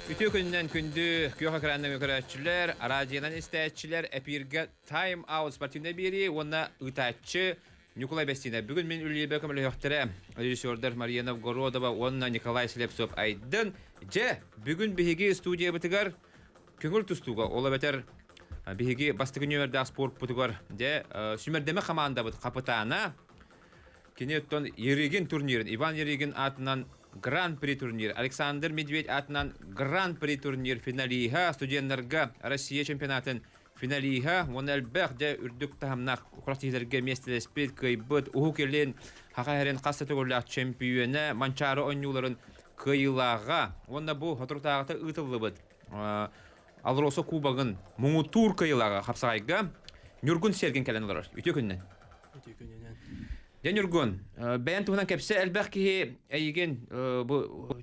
Үтүө күнүнэн күндү күөх экранынан көрөөччүлэр, араадьыйанан истээччилэр, эпииргэ Time Out спортивнай биэрии уонна ыытааччы Ньукулай Бэстиинэ. Бүгүн мин үлэлиирбэр көмөлөһүөхтэрэ режиссердар Мария Новгородова уонна Николай Слепцов Айдын. Дьэ, бүгүн биһиги студиябытыгар көҥүл тустууга, ол эбэтэр биһиги бастакы нүөмэрдээх спорпутугар дьэ сүмэрдэмэ хамаандабыт хапытаана Кини оттон Ерыгин турнирын, Иван Ерыгин аатынан Гран-при турнир, Александр Медведь аатынан Гран-при турнир финалиһа, студеннарга Россия чемпионатын финалиһа уонна элбэх дьэ үрдүк таһымнаах күрэхтэһиилэргэ миэстэлэспит, кыайбыт, Уһук Илин, Саха сирин хас да төгүллээх чөмпүйүөнэ, Манчаары оонньууларын кыайыылааҕа уонна бу соторутааҕыта ыытыллыбыт Алроса Кубогын муҥутуур кыайыылааҕа хапсаҕайга Ньургун Сергин кэлэн олорор. Үтүө күнүнэн. Үтүө күнүнэн. Дьэ Ньургун, бэйэн туһунан кэпсэ элбэх киһи эйигин бу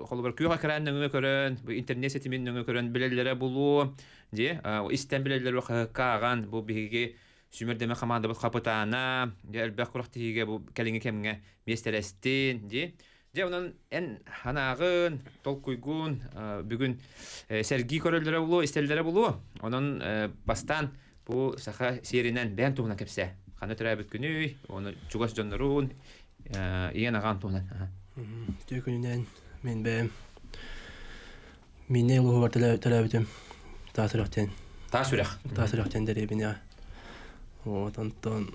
холобур күөх экран нөҥүө көрөн, бу интернет ситимин нөҥүө көрөн билэллэрэ булуо, дии, истэн билэллэрэ хаһыакка ааҕан бу биһиги сүмэрдэмэ хамаандабыт хапытаана, дьэ элбэх күрэхтэһиигэ бу кэлиҥҥи кэмҥэ миэстэлэстин, дии. Дьэ онон эн санааҕын, толкуйгун бүгүн сэргии көрөллөрө булуо, истэллэрэ булуо. Онон бастаан бу саха сиэринэн бэйэн туһунан кэпсээ. Ханна төрөөбүт күнүй, ону чугас дьонноруун, ийэн аҕаан туһунан. Үтүө күнүнэн мин бэйэм Миннэй улууһугар төрөөбүтүм. Таас үрэхтэн. Таас үрэх. Таас үрэхтэн дэриэбинэ. Вот онтон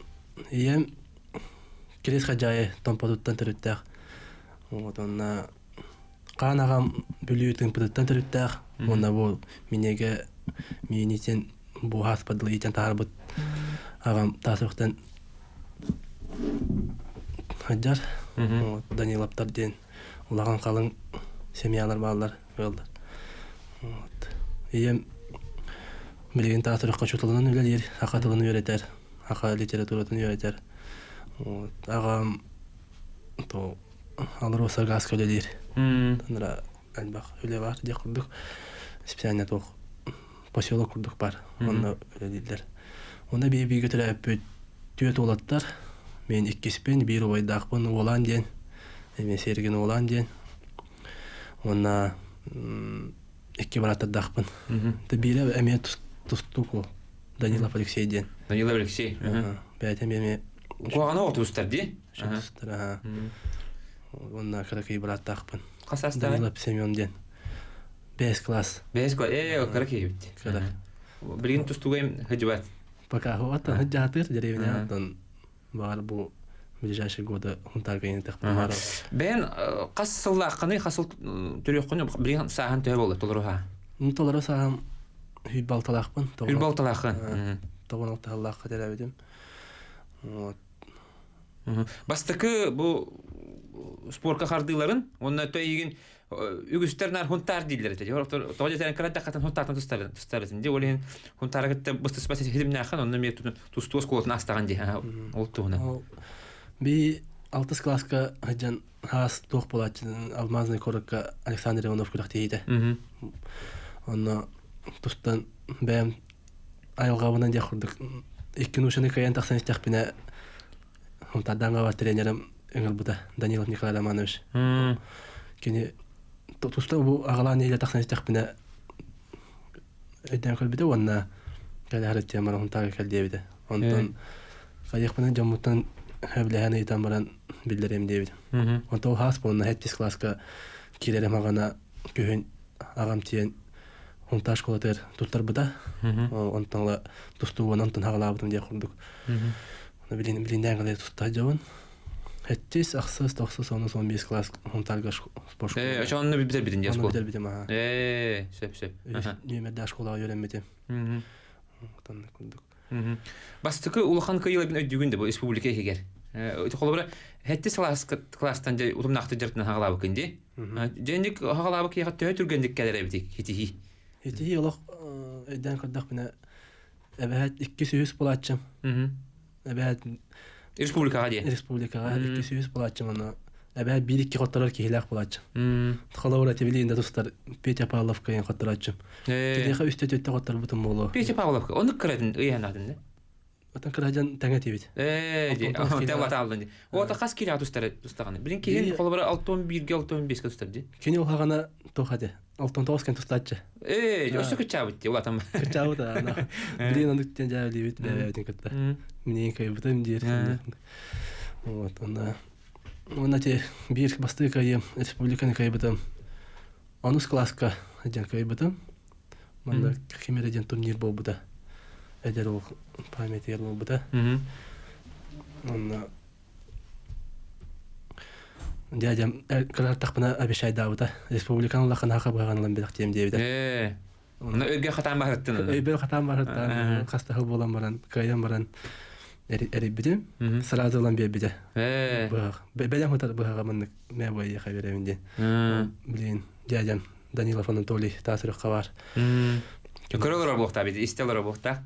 ийэм Кирис Хадьаайы Томпотуттан төрүттээх. Вот онно хаан аҕам Бүлүү Тыымпытыттан төрүттээх. Уонна бу минеге миинитин буһаас падылы иитэн таһаарбыт аҕам таас үрэхтэн сылдьар. Вот Даниловтар диэн улахан халыҥ семьялар бааллар ыаллар. Вот. Ийэм билигин таатырыкка учууталынан үлэлиир, саха тылын үөрэтэр, саха литературатын үөрэтэр. Вот. Аҕам то Алроса газка үлэлиир. Танра элбэх үлэ бар диэх курдук. Специально туох поселок курдук бар. Онно үлэлииллэр. Онно биир бииргэ төрөөппүт түөрт уолаттар. Мен иккиспин, биир убайдаахпын Уолан диэн. Эмиэ Сергин Уолан диэн. Уонна икки бырааттардаахпын. Биирэ эмиэ тустуук уол. Данилов Алексей диэн. Данилов Алексей. Бэйэтэ эмиэ Куһаҕаны оҕо тустар дии? Тустар, Уонна кыракый бырааттаахпын. Хас саастаах? Данилов Семен диэн. Бэс класс. Бэс класс. Э, кыра киһи эбит. Кыра. Билигин тустууга сылдьыбат. Пока оттон сылдьаатыр деревня оттон баҕар бу ближайшие годы хунтаарга инитэхпин баҕар. Бэйэн хас сыллааххыный, хас сыл төрүөххүнүй билигин сааһын төһө буолла толоруха? Ну толору сааһым хүй балталаахпын. Хүй балталааххын. Тоҕон алта сыллаахха төрөөбүтүм. Вот. Бастакы бу спорка хардыыларын уонна то эйигин үгүстэр наар хунтаар дииллэр этэ. Тоҕо дьэтэн кырадаххатын хунтаартан тустарытын дии. Ол иһин хунтаара кытта быстыспат ситимнээххин онно эмиэ тустуу оскуолатын астаҕын дии. Ол туһунан. Би алтыс класска сылдьан хаас туох буолааччы Алмазный куоракка Александр Иванов күрэхтэһиитэ. Онно тустан бэйэм айылҕабынан диэх курдук икки нуучаны кыайан тахсан истэхпинэ Хунтаардаан бар тренерим ыҥырбыта Данилов Николай Романович. Кини туста бу аҕалаан нэһилиэ тахсан истэхпинэ өйдөөн көрбүтэ уонна кэлэ сырыттыам баран Хунтаарга кэл диэбитэ. Онтон хайыахпына дьоммуттан сөбүлэһэн ыйытан баран биллэриэм диэбитим. Онтон ол хаас буолна сэттис класска киирэрим аҕана күһүн аҕам тиийэн Хунтаар школатыгар туттарбыта. Онтон ыла тустууга онтон хаҕалаабытым диэх курдук. Билин билиннээн кэлэ туста сылдьабын. Сэттис, ахсыс, тохсус, онус, 15 класс Хунтаарга спорт Э, очоонно бүтэр битин диэ Онно школа. бүтэр битим аха. Э, сөп сөп. Нүөмэрдээх школаҕа үөрэммитим. Онтон курдук. Бастакы улахан кыайыыларбын өйдүүгүн да бу республика иһигэр. Холобура, сэттис класстан дьэ утумнаахтык дьарыктанан хаҕалаабыккын дии. Дьэнник хаҕалаабыт киһиэхэ төһө түргэнник кэлэр эбитий хитиһии? Хитиһии олох өйдөөн көрдөхпүнэ эбэһээт иккис үһүс булааччым. Эбэһээт Республикаҕа диэн. Республикаҕа иккис үһүс булааччым аны эбэһээт биир икки хотторор киһилээх булааччым. Холобура тибилиин да тустар Петя Павловка диэн хотторооччум. Киниэхэ үстэ түөртэ хотторбутум буолуо. Петя Павловка оннук кыратын ыйанаатын да? Отон кыраһдьан тэҥэ тиэбит. Ээ, ди, тэҥ аллан ди. Ота хас килэ тустар тустаҕаны. Билин киһин холобура 61-ге 65-ке тустар ди. Кини улаҕана туох ати? 69 кен тустааччы. Ээ, өссө кыччаабыт ди улатам. Кыччаабыт аа. Билин оннук диэн дьаабылыыбыт бэйэбитин кытта. Миниин кыайбытым диир. Вот, онна Уонна ити биир бастакы кыайыым республиканы кыайбытым. Онус кылааска диэн кыайбытым. Манна Химера диэн турнир буолбута. Эдэр уол памятигэр буолбута. Онно дядям кыраартахпына обещайдаабыта. Республиканы улахан хаха быһаҕан ылан бэлэхтиэм диэбитэ. Ээ. Онно өйгө хатаан барыттын. Өйбөр хатаан барыттан хаста сыл буолан баран, кыайан баран эрийбитим. Сразу ылан биэрбитэ. Быһах. Бэлэм хытар быһаҕа маннык мэ буайыаха биэрэбин диэн. Блин, дядям Данилов Анатолий таас үрөххө баар. Көрө олорор буохтаа бит, истэ олорор буохтаа.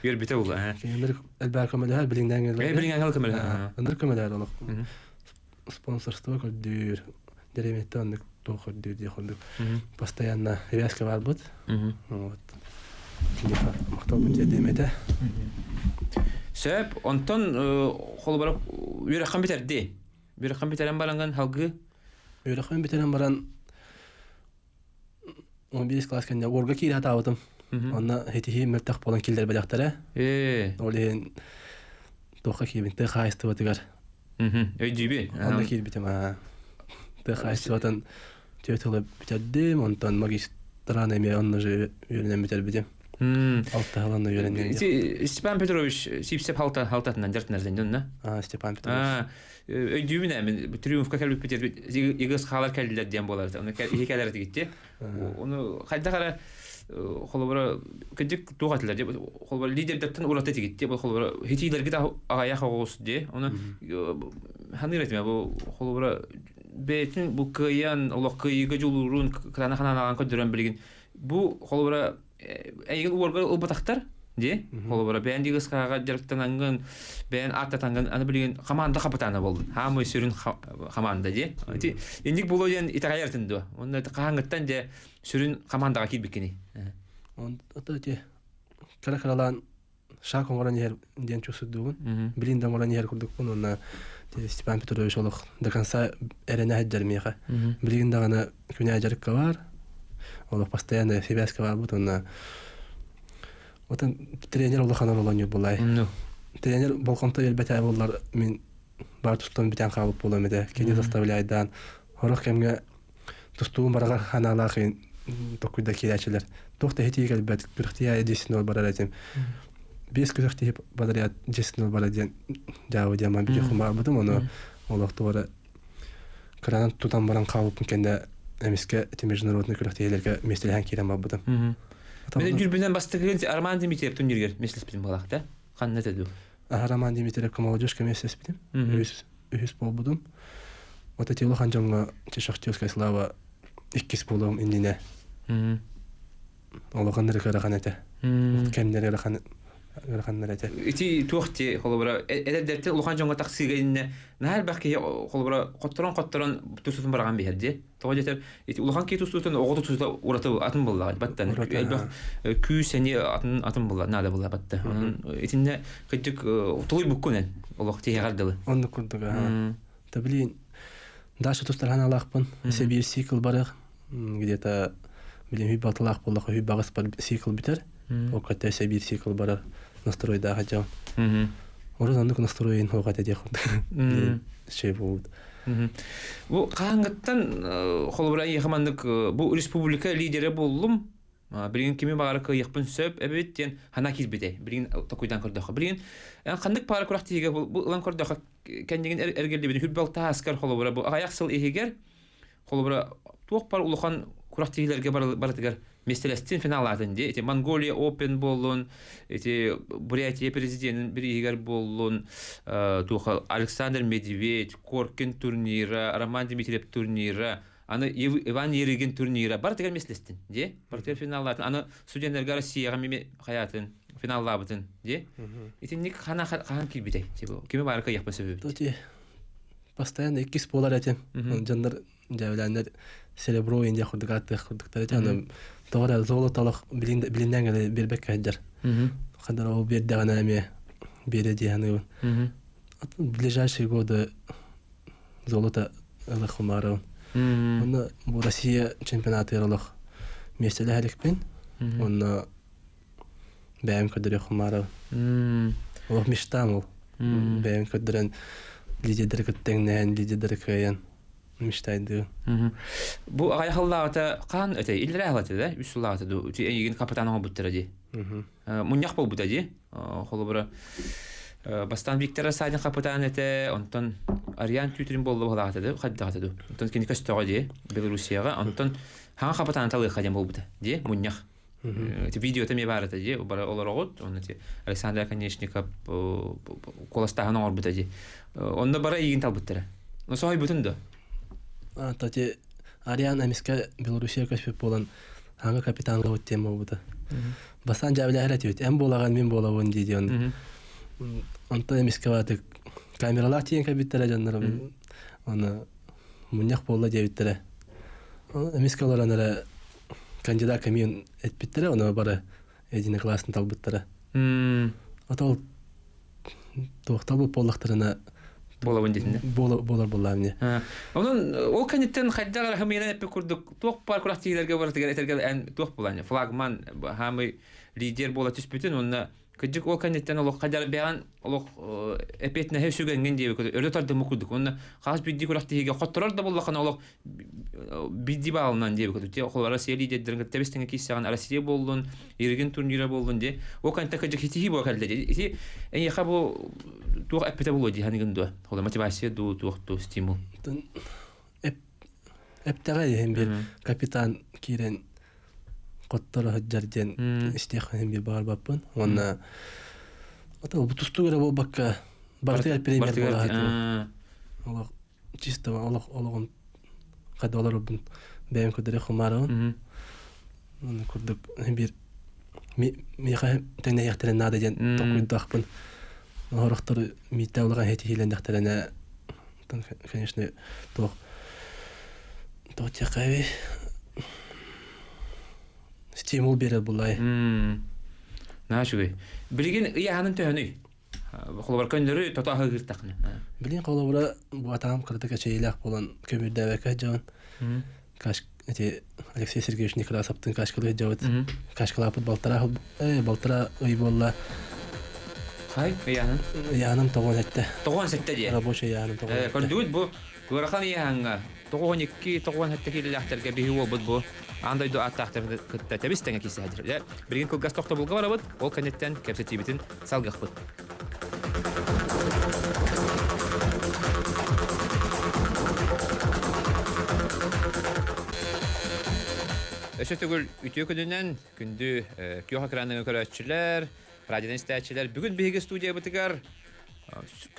Үөрбүтэ була. Кинилэр элбэх көмөлөһөр, билиҥнээн Билиҥнээн көмөлөһөр. Ыныр көмөлөһөр олох. Спонсорство көрдүүр, дэриэбинэттэн оннук туох көрдүүр диэх курдук постоянно связка баарбыт. Вот. Киниэхэ махталбын тиэрдиэм этэ. Сөп, онтон холобура үөрэххин бүтэрди. Үөрэххин бүтэрэн бараҥҥын салгыы Үөрэхпин бүтэрэн баран 11 класс кэннэ уорга киирэ сатаабытым. Онно ситиһии мөлтөх буолан киллэрбэтэхтэрэ. Ол иһин туохха киирбин тыа хаһаайыстыбатыгар Өйдүүбүн. Онно киирбитим аа. Тыа хаһаайыстыбатын түөрт сылы бүтэрдим, онтон магистраны эмиэ онно же үөрэнэн бүтэрбитим. Алта сыл онно үөрэнним. Степан Петрович Сипсеп халта халтатынан дьартынар дьонно. Аа, Степан Петрович. Өйдүүбүн ээ мин триумфка кэлбиппит игыс хаалар кэллилэр диэн буолар ону иһи кэлэр этигитти ону хайдах эрэ холобура кырдьык туох этилэр холобура лидердэртэн ураты этигитти бу холобура хитиилэргит аҕайах оҕус дии ону ханыыр этим бу холобура бэйэтин бу кыайан олох кыайыыга дьулуурун кытаанах ханаан көрдөрөн билигин бу холобура эйигин уорга ылбатахтар дии холобура бэйэн дигысхаҕа дьарыктанаҥҥын бэйэн ааттатаҥҥын аны билигин хамаанда хапытаана буоллун хаамый сүрүн хамаанда дии ити инник буолуо диэн итэҕэйэртин дуо уонна хаһааҥҥыттан дьэ сүрүн хамаандаҕа киирбиккиний ото ити кыра кыралаан шаг оҥорон иһэр диэн чувствуйдуубун билин да оҥорон иһэр курдукпун уонна Степан Петрович олох до конца эрэнэ сылдьар миэхэ билигин даҕаны күнээ дьарыкка баар олох постоянно связка баарбыт уонна отон тренер улахан оруолу булай тренер болҕомто биэрбэтэ буоллар мин баар тустан бүтэн хаалбыт буолуом этэ кини заставляйдаан сорох кэмҥэ тустуум бараҕар ханаалаах токкуйда киирээччилэр туох да иһитии кэлбэт күрэхтии дьиэсин барар этим биэс күрэхтии подряд дьиэсин барар диэн дьаабы диэн ман бүтүөххүн баарбытым ону олох туора кыранан тутан баран хаалбыппын кэннэ эмискэ ити международный күрэхтэһиилэргэ миэстэлэһэн киирэн барбытым. Мен жүрбүнэн бастакы Роман Дмитриев турниргер миэстэлэспитим буолаах да? Ханна этэ дуу? Роман Дмитриевка молодежка миэстэлэспитим. Үһүс үһүс буолбутум. Вот эти улахан дьоҥҥо Шахтерская слава иккис буолуом иннинэ улахан ыарахан этэ. Кэмнэр ыарахан ыараханнар этэ. Ити туох ти холобура эдэрдэртэн улахан дьоҥҥо тахсыыга иннэ наһаа элбэх киһи холобура хотторон-хотторон тустуутун бараҕан биһэр дии. Тоҕо диэтэр ити улахан киһи тустуутун оҕо тустуута ураты атын буоллаҕа баттан элбэх күүс сэниэ атын атын буолла наада буолла батта. Онон итиннэ кырдьык тулуйбуккун эн олох тиһэҕэр дылы. Оннук курдук аа. Да блин, Даша тустар ханаалаахпын. Өссө биир цикл барыах. Где-то билим үһүй балтылаах буоллаха үһүй баҕас цикл бүтэр. Ол кытта өссө биир цикл барар настройдаах дьон. Урут оннук настройын суох этэ диэх курдук. Шей буолбут. Бу хаһааҥҥыттан холобура эйиэхэ маннык бу республика лидерэ буоллум билигин кими баҕара кыайыахпын сөп эбит диэн хана киирбитэй билигин токуйдаан көрдөххө билигин ханнык паара күрэхтэһиигэ бу ылан көрдөххө кэннигин эргиллибит хүрбэл тааскар холобура бу аҕыйах сыл иһигэр холобура туох бар улахан күрэхтэһиилэргэ барытыгар миэстэлэстин финаллаатын дии ити Монголия Open буоллун ити Бурятия президенин бирииһигэр буоллун туох Александр Медведь Коркин турнира Роман Дмитриев турнира аны Иван Ерыгин турнира барытыгар миэстэлэстин дии барытыгар финаллаатын аны студеннарга Россияҕа мими хайаатын финаллаабытын дии итинник хана хаһан киирбитэй кими баары кыайыахпын сөбүбүт постоянно иккис буолар этим дьоннор. Дьээбэлээннэр серебро индия курдук ааттыах курдуктар этэ. Аны тоҕо эрэ золото олох билиннээн гына биэрбэккэ сылдьар. Ханна ол биэрдэҕинэ эмиэ биэрэ дии саныыбын. В ближайшие годы золото ылых умаарабын. Онно бу Россия чемпионатыгар олох миэстэлэһэ иликпин. Онно бэйэм көрдөрүөх умаарабын. Олох мечтам ол. Бэйэм көрдөрөн лидердери кытта тэҥнэһэн, лидердери кыайан мечтайдыы. Бу аҕай халлаабыта хаан этэй иллэрээ халата да үс сыллаабыта ду эйигин капитан оҥорбуттара дии. Мунньах буолбута дии. Холобура бастаан Виктор Асадин капитан этэ, онтон Ариан Тютрин буолла баһылаата ду, хайдаҕата ду. Онтон кини көстөҕө дии Белоруссияҕа, онтон хаҥа капитан талыаха диэн буолбута дии мунньах. Ити видеота эмиэ баар этэ дии, бары олороҕут, онно ти Александр Оконечников куоластааһын оҥорбута дии. Онно бары эйигин талбыттара. Ну, соһуйбутун да? Тати Ариан эмискэ Белоруссия көспүт буолан хаҥа капитан лабыт тема буолбута. Бастаан дьээбэлэһэр этибит. Эн буолаҕын, мин буолабын дии диэн. Онтон эмискэ баатык камералаах тиийэн кэлбиттэрэ дьоннорум. Оны мунньах буолла диэбиттэрэ. Эмискэ олорон эрэ кандидат кэмиэн эппиттэрэ, ону бары единогласно талбыттара. Ото ол туох талбыт буоллахтарына буолабын диэтинэ. Буолар буоллаам не. Онон ол кэнниттэн хайдах эрэ хымыйан эппит курдук туох баар күрэхтиилэргэ барытыгар этэргэ эн туох буолаан флагман хаамый лидер буола түспүтүн уонна Кырдьык ол кэнниттэн олох хадьар бэйэҕин олох эпиэтинэһи сүгэҥҥин диэбит өрө тардыммыт курдук. Уонна хас биирдии күрэхтэһиигэ хотторор да буоллаххына олох биирдии баалынан диэбит курдук. Те холор Россия лидердэрин кытта тэбис-тэҥэ киирсэҕин Россия буоллун, Иригин турнира буоллун дии. Ол кэнниттэн кырдьык ситиһии буола кэллэ дии. Ити эйиэхэ бу туох эппитэ буолуо дии саныгын дуо? Холор мотивация дуу, туох дуу, стимул? Эптэҕэ иһин бир капитан киирэн хотторо сылдьар диэн истиэххэ биир баҕарбаппын. Уонна тустуу эрэ буолбакка барытыгар премьер буолаһа Олох чисто олох олоҕун хайда олорорбун бэйэм көрдөрө хумаарабын. Онно курдук биир миэхэ тэҥнэһиэхтэрин наада диэн толкуйдаахпын. Орохтор мииттэ улахан хэтиһиилэннэхтэринэ конечно туох туох диэххэ стимул биэрэр булай. Наһаа үчүгэй. Билигин ыйааһынын төһөнүй? Холобур көннөрү тото аһыыртахына. Билигин холобура бу атаҕым кыратык эчэйиилээх буолан көбүрдээбэккэ дьон каш эти Алексей Сергеевич Некрасовтын кашкалыы дьабыт. Кашкалааппыт балтара балтара ый буолла. Хай, ыйааһын? Ыйааһыным тоҕон этте. Тоҕон сетте дии. Рабочий ыйааһыным тоҕон этте. Көрдүгүт бу ыарахан ыйааһыҥҥа 92 97 киилэлээхтэргэ биһи уолбут бу аан дойду ааттаахтарын кытта тэбис тэҥэ киирсэ сылдьар. Билигин кылгас тохтобулга барабыт, ол кэнниттэн кэпсэтиибитин салгыахпыт. Өссө төгүл үтүө күнүнэн күндү күөх экраныҥа көрөөччүлэр, радионан истээччилэр, бүгүн биһиги студиябытыгар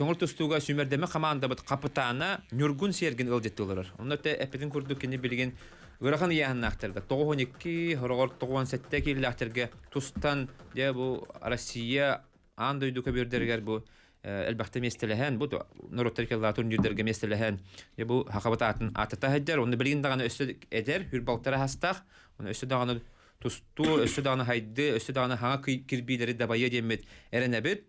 көҥүл тустууга сүүмэрдэммит хамаандабыт хапытаана Ньургун Сергин ыалдьыттыы олорор. Онно өттө эппитин курдук кини билигин ыарахан ыйааһыннаахтарга 92, хороҕор 97 киилэлээхтэргэ тустан дьэ бу Россия аан дойду көбүөрдэригэр бу элбэхтэ миэстэлэһэн, бу норуоттар кэллаа турнирдарга миэстэлэһэн, дьэ бу хахабыт аатын ааттата сылдьар. Онно билигин даҕаны өссө эдэр, хүр балтара хастаах, оны өссө даҕаны тустуу, өссө даҕаны хайды, өссө даҕаны хаҥа кирбиилэри дабайыа диэммит эрэнэбит.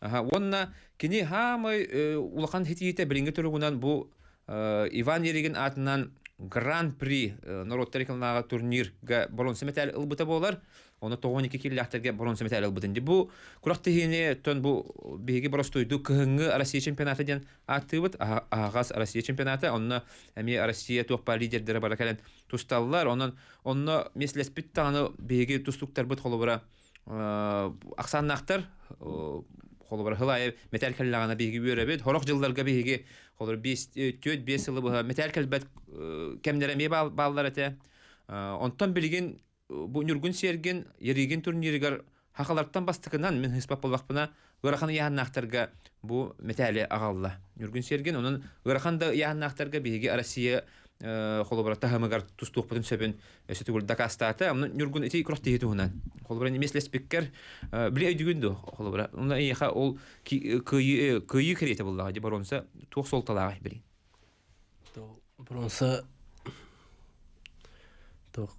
Уонна кини хаамай улахан хитиитэ билиҥҥи туругунан бу Иван Еригин аатынан Гран-при норуоттар иккилааҕы турнирга боруонса мэтээл ылбыта буолар. Ону 92 киилэлээхтэргэ боруонса мэтээл ылбытын. Бу күрэхтэһиини оттон бу биһиги боростуойдуу кыһыҥҥы Россия чемпионата диэн ааттыыбыт. Аһаҕас Россия чемпионата. Онно эмиэ Россия туох баар лидердэрэ бара кэлэн тусталлар. Онон онно миэстэлэспит даҕаны биһиги тустуктарбыт холобура ахсааннаахтар холобура сыл аайы мэтээл кэллэҕинэ биһиги үөрэбит. Сорох дьылларга биһиги холобура 4-5 сылы быһа мэтээл кэлбэт кэмнэрэ эмиэ бааллар этэ. Онтон билигин бу Ньургун Сергин Еригин турнирыгар хахалартан бастакынан мин хыспап буоллахпына ыарахан ыйааһыннаахтарга бу мэтээли аҕалла. Ньургун Сергин онон ыарахан да ыйааһыннаахтарга биһиги Россия холобура таһымыгар тустуохпутун сөбүн өссө төгүл дакаастаата. Онон Ньургун ити күрэхтэһии туһунан холобура немецлэспиккэр били өйдүгүн дуо холобура онно эйиэхэ ол кыайыы кэриэтэ буоллаҕа дии боруонса туох суолталааҕый били Боруонса Туох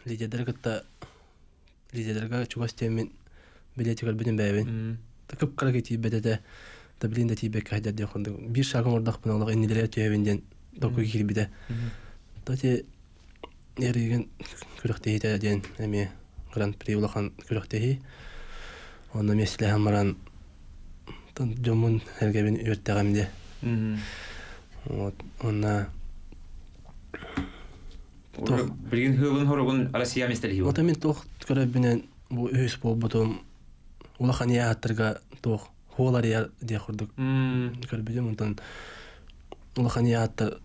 лидердары кытта лидердэргэ чугас диэммин билиэти көрбүтүм бэйэбин. Кып-кыра тиийбэт этэ. Да билин да тиийбэккэ сылдьар диэх курдук. Биир шагым ордохпуна олох иннилэрэ түһэбин диэн толкуй киирбитэ. То ити эригин күрэхтэһиитэ диэн эмиэ гран-при улахан күрэхтэһии. Онно миэстэлэһэн баран дьоммун эргэбин үөртэҕим диэ. Вот онно Билигин хыылын хоругун Россия миэстэлиһи. Ото мин туох көрөбүнэн бу үһүс буолбутум улахан иэһаттарга туох хуол арыйар диэх курдук көрбүтүм. Онтон улахан иэһаттар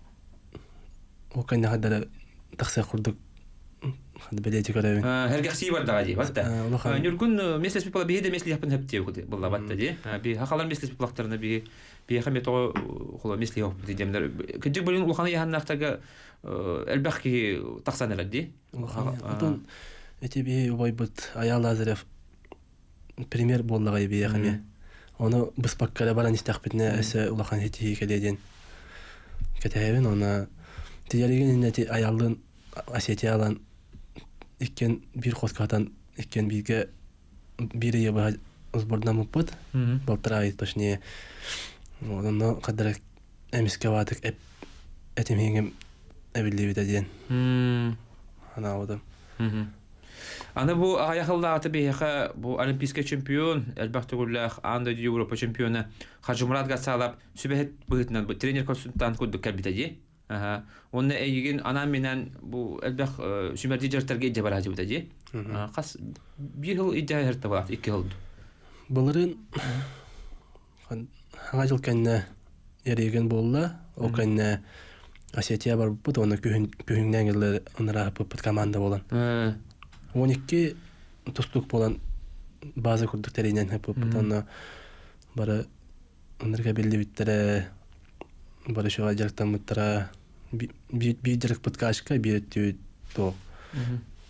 ол кэннэхэ тахсыах курдук бэлиэти көрөбүн. Хэргэхсии бардаҕа дии, батта. Ньургун меслеспит була биһи да меслиэхпин хөптиэ булла батта дии. Би хахалар меслеспит булахтарына биһи биһиэхэ ме тоҕо холо меслиэхпит диэмнэр. Кырдьык билин улахан ыйаһаннаахтарга элбэх киһи тахсан эрэр дии. Отон эти биһи убайбыт Аял Лазарев пример буоллаҕай биһиэхэ эмиэ. Ону быспакка эрэ баран истэхпитинэ өссө улахан ситиһии кэлиэ диэн кэтэһэбин. Уонна тиийэригин иннэ ити Аяллыын Осетия ылан иккиэн биир хоско хатан иккиэн бииргэ биир ыйы быһа сбордаммыппыт. Полтора ый точнее. Онно хадара эмискэ баатык этим иһиҥим эбиллибитэ диэн санаабытым. Аны бу аҕыйах сыллааҕыта биһиэхэ бу олимпийскай чемпион, элбэх төгүллээх аан дойду Европа чемпиона Хаджимурат Гацалап сүбэһит быһыытынан бу тренер-консультант курдук кэлбитэ дии. Уонна эйигин анаан-минээн бу элбэх сүмэрдии дьарыктарга илдьэ барааччыбыта дии. Хас биир сыл илдьэ сырыттабылаат, икки сыл. Былырыын Саҥа дьыл кэннэ Эригин буолла. Ол кэннэ Осетия барбыппыт уонна күһүн күһүҥнээн кэллэр ынырааһыппыппыт команда буолан. 12 тустуук буолан база курдук тэринэн ыппыппыт уонна бары ынырга биллибиттэрэ, бары үчүгэй дьарыктаммыттара. Биир дьарыкпыт кашка, биир өттүбүт туох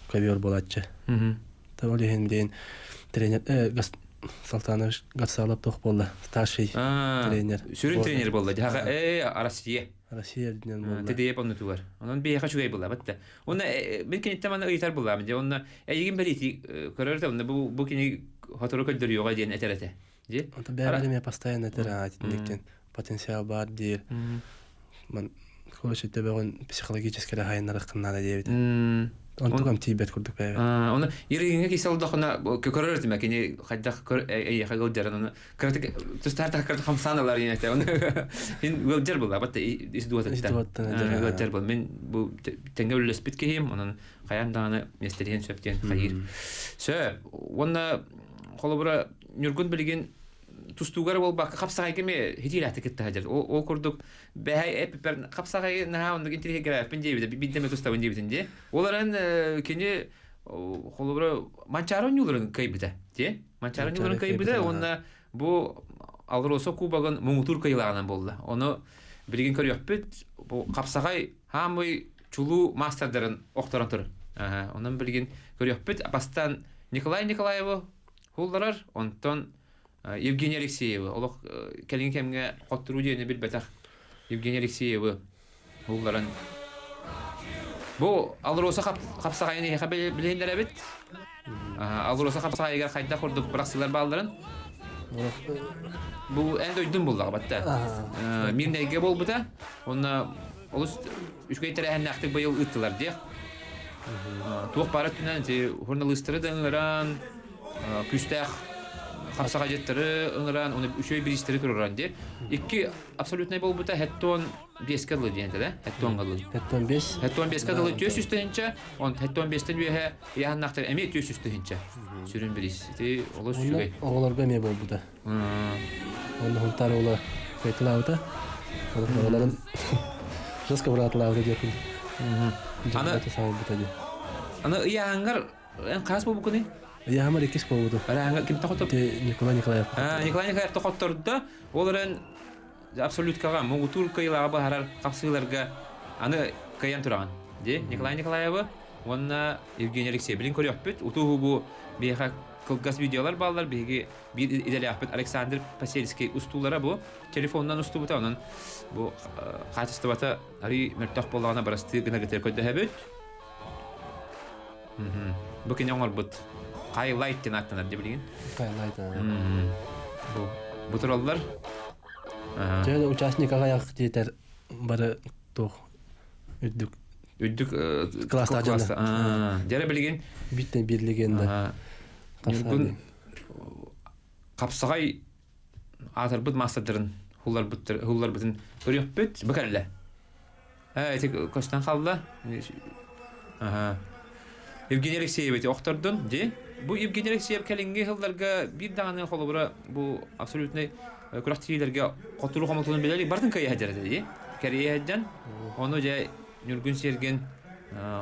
ковер буолааччы. Ол иһин диэн тренер Салтанович Гацалов туох буолла? Старший тренер. Сүрүн тренер буолла. Дьаха Россия. Россия үрдүнэн буолла. ТДЕП оннутугар. Онон биһиэхэ үчүгэй буолла батта. Онно мин киниттэн манна ыйытар буоллаам дьэ. Онно эйигин бэлиэтии көрөр да онно бу бу кини хотору көрдөрүөҕэ диэн этэр этэ. Дьи. Онто бэйэбэр эмиэ постоянно этэр итинниктен потенциал баар диир. Ман короче төбөҕүн психологически эрэ хайыннарыаххын наада диэбит. Онтукам тиийбэт курдук бэйэбэр. Оны Иринге кисалдохуна көрөр этим кини хайдах эйиэхэ ыалдьарын оны кыратык тустаар кыраты хамсаан ылар инете оны мин ыалдьар була батта ис дуотаттан ыалдьар был мин бу тэҥҥэ үллэспит киһим онон хайаан даҕаны миэстэлиһин сөп диэн хайыыр сөп уонна холобура Ньургун билигин тустуугар буолбакка хапсаҕайга эмиэ хитиилээхтик кытта сылдьар. Ол курдук бэһэй эппиппэр хапсаҕайы наһаа оннук интириэһиргээбэппин диэбитэ, биирдэ эмэ тустабын диэбитин дии. Ол эрэн кини холобура Манчаары оонньууларын кыайбыта дии. Манчаары оонньууларын кыайбыта уонна бу Алроса кубогын муҥутуур кыайыылааҕынан буолла. Ону билигин көрүөхпүт бу хапсаҕай хаамый чулуу маастардарын охторон турар. Онон билигин көрүөхпүт. Бастаан Николай Николаевы Һулларар, онтон Евгений Алексеевы, олох кэлиҥҥи кэмҥэ хотторуу диэни билбэтэх Евгений Алексеевы һулларан Бу Алроса хапсаҕайын эһиэхэ билиһиннэрэбит. Алроса хапсаҕайыгар хайдах курдук бырахсыылар баалларын. Бу эн дойдун буллаҕа батта. Мирнэйгэ буолбута. Онно олус үчүгэй тэрээһиннээхтик быйыл ыыттылар диэх. Туох баар өттүнэн ити журналистары да ыҥыран, күүстээх хапсаҕайдьыттары ыҥыран, уну үчүгэй бириистэри тураран диye. Икки абсолютнай буолбута хеттон биэскэ дылы диэн этэ да? Хеттонга дылы. Хеттон бес. Хеттон биэскэ дылы түөс үс тыһынча, он хеттон биэстен үөһэ ыйаһыннаахтар эмиэ түөс үс тыһынча. Сүрүн бириис. Ити олус үчүгэй. Оҕолорго эмиэ буолбута. Онно Хунтаар уола кайтылаабыта. Оҕолорун жестко быраатылаабыта диэхпин. Аны Аны ыйааһыҥҥар эн хаас буолбуккунуй? Ыйааһымар иккис буолбутум. Ыйааһыҥҥар ким тохотор? Николай Николаев. Николай Николаев тохоттордо. Ол эрэн абсолюткаҕа муҥутуур кыайыылааҕы быһаарар хапсыыларга аны кыайан тураҕын. Ди Николай Николаевы уонна Евгений Алексеев. Билин көрүөхпүт. Утуһу бу биһиэхэ кылгас видеолар бааллар. Биһиги биир идэлээхпит Александр Посельский устуулара бу телефонунан устубута онон бу хаачыстыбата арый мөлтөх буоллаҕына барастыы гына гытыр көрдөһөбүт. Бу кини оҥорбут Хайлайт диэн ааттанар дии билигин. Хайлайт. Бу бу тураллар. Дьэ участник аҕайах диэтэр бары туох үрдүк үрдүк класстаах дьонно. Дьэрэ билигин бииртэн биир легенда. Ньургун хапсаҕай аатырбыт маастардарын хулларбытын көрүөхпүт. Бу кэллэ. Ити көстөн хаалла. Евгений Алексеевич охтордун ди. Бу Евгений Алексеев кэлиҥҥи сылларга биир даҕаны холобура бу абсолютнай күрэхтэһиилэргэ хотуру хомолтотун билэр бартын кыайа сылдьар этэ дии. Кэрийэ сылдьан ону дьэ Ньургун Сергин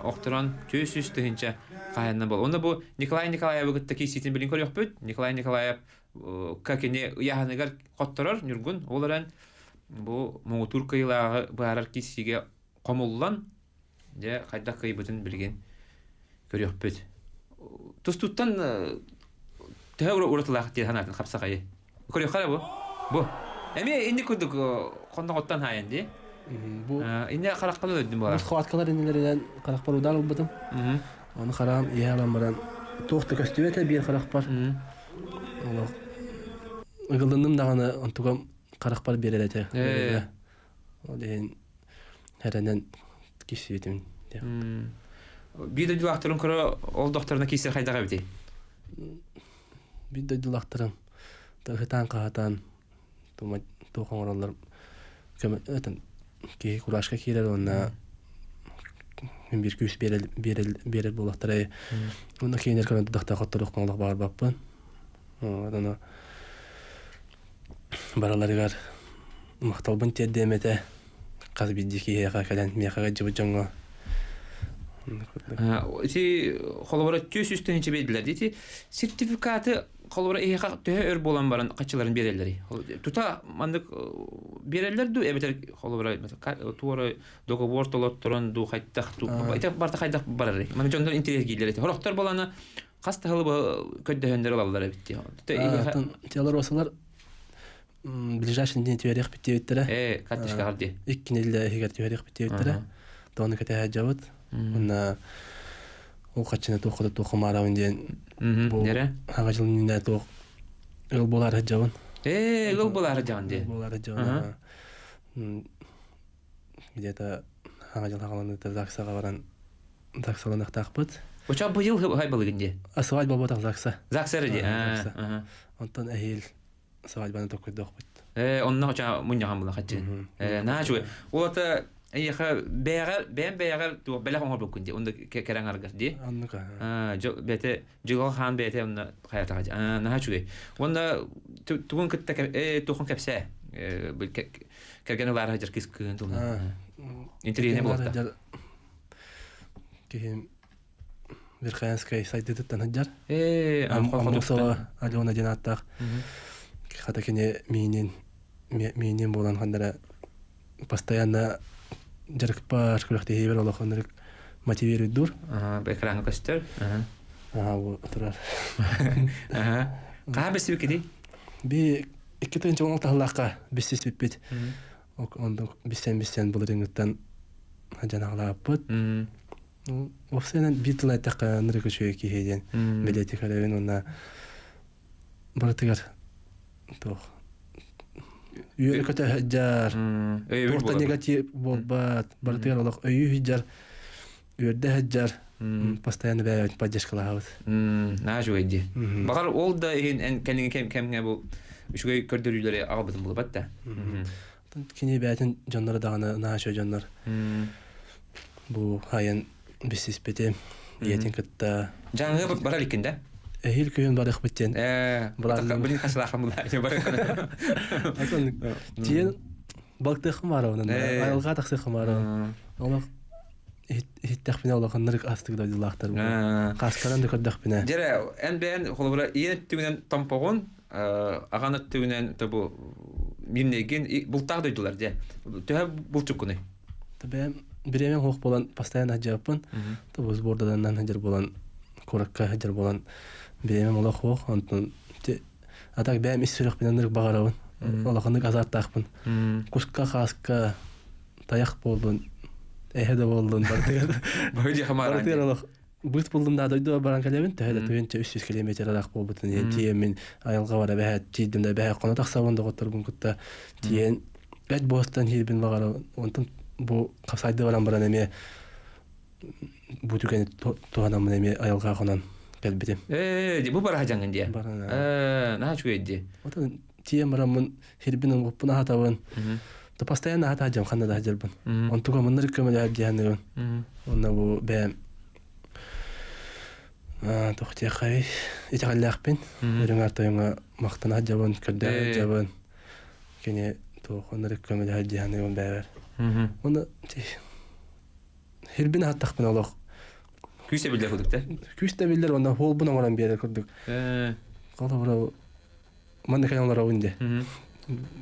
охторон 400 тыһыынча хаһаайынна буол. Онно бу Николай Николаевы кытта киирсиитин билин көрүөхпүт. Николай Николаев кини ыйааһыныгар хотторор Ньургун. Ол эрэн бу муҥутуур кыайыылааҕы быһаарар киирсиигэ хомуллан дьэ хайдах кыайбытын билигин көрүөхпүт. Тустууттан төһө уратылаах диэн санаатын хапсаҕайы. Көрүөххэ эрэ бу. Бу. Эмиэ инник курдук хонноҕуттан хаайан дии. Бу инне хараххын өлөрдүм буолар. Схваткалар иннилэринэн харахпар удар ылбытым. Ону хараам иһэ алан баран туох да көстүбэтэ биир харахпар. Олох ыгылынным даҕаны онтугам харахпар биэрэр этэ. Ол иһин эрэнэн киирсибитим. Биир дойдулаахтарын көрө ол докторына киирсэр хайдах эбитий? Биир дойдулаахтарым ыһытаан хаһатаан туох оҥороллор көмө киһи куражка киирэр уонна биир күүс биэрэр биэрэр буоллахтара уонна кинилэр көрөн тудахта хотторуохпун олох баҕарбаппын ону барыларыгар махталбын тиэрдиэм этэ хас биирдии киһиэхэ кэлэн миэхэ ыалдьыбыт дьоҥҥо Ити холобура 400 тыһыынча биэрдилэр ити сертификаты холобура эһиэхэ төһө өр буолан баран хаччыларын биэрэллэрий? Тута маннык биэрэллэр дуу эбэтэр холобура туора договор толотторон дуу хайдах дуу ити барыта хайдах барарый? Маны дьоннор интэриэһиргииллэр эти. Сорохтор буолана хас да сылы көрдөһөннөр ылаллар эбит дии. Телоросалар ближайший день түһэриэхпит диэбиттэрэ. Ээ, карточкаҕар дии. Икки нэдиэлэ иһигэр түһэриэхпит диэбиттэрэ. Тоҕону кэтэһэ дьабыт. Уонна ол хаччыны туохха да туохха маарабын диэн бу хаҥа дьыл иннинэ туох ыал буолаары сылдьабын. Ээ, ыал буолаары сылдьаҕын дии. Буолаары сылдьабын. Где-то хаҥа дьыл хаҥаланыыта ЗАГСаҕа баран ЗАГСаланыахтаахпыт. Оча быйыл хай балыгын дии. Свадьба буотах ЗАГСа. ЗАГСа эрэ дии. ЗАГСа. Онтон эһиил свадьбаны токкойдоохпут. Ээ, онно оча мунньахан була хаччы. Ээ, наһаа үчүгэй. Ол ата эйиэхэ бэйэҕэр, бэйэм бэйэҕэр туох бэлэх оҥорбуккун дии, онно кэрэҥ аргар дии. Оннук. Аа, бэйэтэ дьылҕа хаан бэйэтэ онно хайатаҕа дии. Аа, наһаа үчүгэй. Уонна тугун кытта туохун кэпсээ. Кэргэн ылаары сылдьар кыыс кыыһын туһунан. Интэриэһинэй буолта. Киһим Верхоянскай сайдыытыттан сылдьар. Ээ, Аммосова Алена диэн ааттаах. Хата кини миинин миинин буолан ханнара постоянно дьарыкпар күрэхтэһиибэр олох оннук мотивируйдуур. Экраҥҥа көстөр. Аха, бу турар. Аха. Хаһан билсибиккитий? Би 2016 сыллаахха билсиспиппит. Оннук билсэн-билсэн былырыыҥҥыттан дьанаҕалаабыппыт. Уопсайынан биир тыл эттэххэ ынырык үчүгэй киһи диэн бэлиэтии көрөбүн уонна барытыгар туох үөрэ-көтө сылдьар, туох да негатив буолбат, барытыгар олох өйүү сылдьар, үөрдэ сылдьар, постоянно бэйэбит поддержкалаһабыт. Наһаа үчүгэй дии. Баҕар ол да иһин эн кэлиҥҥи кэмҥэ бу үчүгэй көрдөрүүлэри аҕалбытын булбат да. Кини бэйэтин дьонноро даҕаны наһаа үчүгэй дьоннор. Бу айан билсиспитим ийэтин кытта. Дьааҥыга бара иликкин да? Эһиил күһүн барыахпыт диэн. Билин хасылаахым булаа. Тиийэн балыктыаххым баарабын айылҕа тахсыаххым баарабын. Олох иһиттэхпинэ улаханнарык астык дойдулаахтар. Хаскаран да көрдөхпүнэ. Дьэрэ, эн бэйэн холобура ийэн өттүгүнэн томпоҕун, аҕан өттүгүнэн тобу мимнейгин бултаах дойдулар дьэ. Төһө булчуккунуй? Бэйэм бириэмэм суох буолан постоянно сылдьыбаппын. Тобу сбордаданан сылдьар буолан куоракка сылдьар буолан бириэмэм олох суох. Онтон а так бэйэм ис сүрэхпинэн ынырык баҕарабын. Улаханнык азартаахпын. Куска, хааска тайах буоллун, эһэ да буоллун барытыгар барытыгар олох. Быт булдум да дойду баран кэлэбин, төһө да 1300 километр ыраах буолбутун иһин тиийэммин айылҕа бара бэһэ тиийдим да бэһэ хоно тахсабын доҕотторбун кытта тиийэн бэт буостан иһирбин баҕара онтон бу хапсайды баран баран эмиэ бу түгэни туһанаммын эмиэ айылҕа хонон кэлбитим. Ээ, бу бараһа дьаҥын диэ. Баран. Ээ, наһаа үчүгэй дии. Отон тиийэн бараммын хирбин оҥоппун аһатабын. То постоянно аһата дьон ханна да сылдьарбын. Онтуга мыннар көмөлөһөр диэханныгын. Онно бу бэйэм туох диэххэй итэҕэллээхпин. Үрүҥ артайыҥа махтана сылдьабын, көрдөһө сылдьабын. Кини туох оннор көмөлөһөр диэханныгын бэйэбэр. Онно хирбин аһаттахпын олох Күүс эбиллэр курдук да? Күүс да биллэр уонна хуолбун оҥорон биэрэр курдук. Холобура манна кэлэн олоробун дии.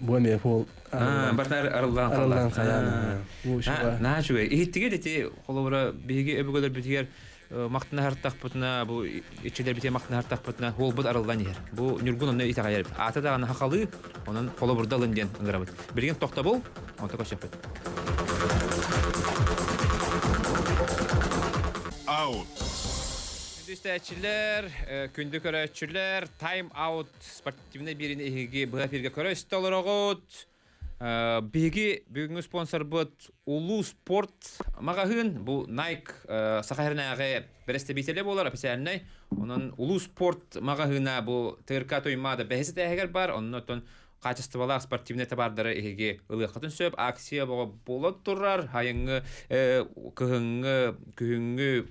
Бу эмиэ хуол Барта арыллаан арыллаан хайаан. Наһаа үчүгэй. Иһиттигэ ити холобура биһиги өбүгэлэрбитигэр махтанаһартахпытына бу иччилэрбитигэр махтанаһартахпытына хуолбут арыллан иһэр. Бу Ньургун онно итэҕэйэр. Аата даҕаны хахалыы, онон холобурда ылын диэн ыҥырабыт. Билигин тохтобул, онто көрсөхпүт. Аут. Күндү истээччилэр, күндү көрөөччүлэр, Time Out спортивнай биэриини эһиги быһа эфиргэ көрө истэ олороҕут. Биһиги бүгүҥҥү спонсорбут Улуу спорт маҕаһыын. Бу Nike Саха сиринээҕи бэрэстэбиитэлэ буолар официальнай. Онон Улуу спорт маҕаһыына бу ТРК Туймаада бэһис этээһигэр баар. Онно оттон хаачыстыбалаах спортивнай табаардары эһиги ылыаххытын сөп. Акция боҕо буола турар. Хайыҥҥы, кыһыҥҥы, күһүҥҥү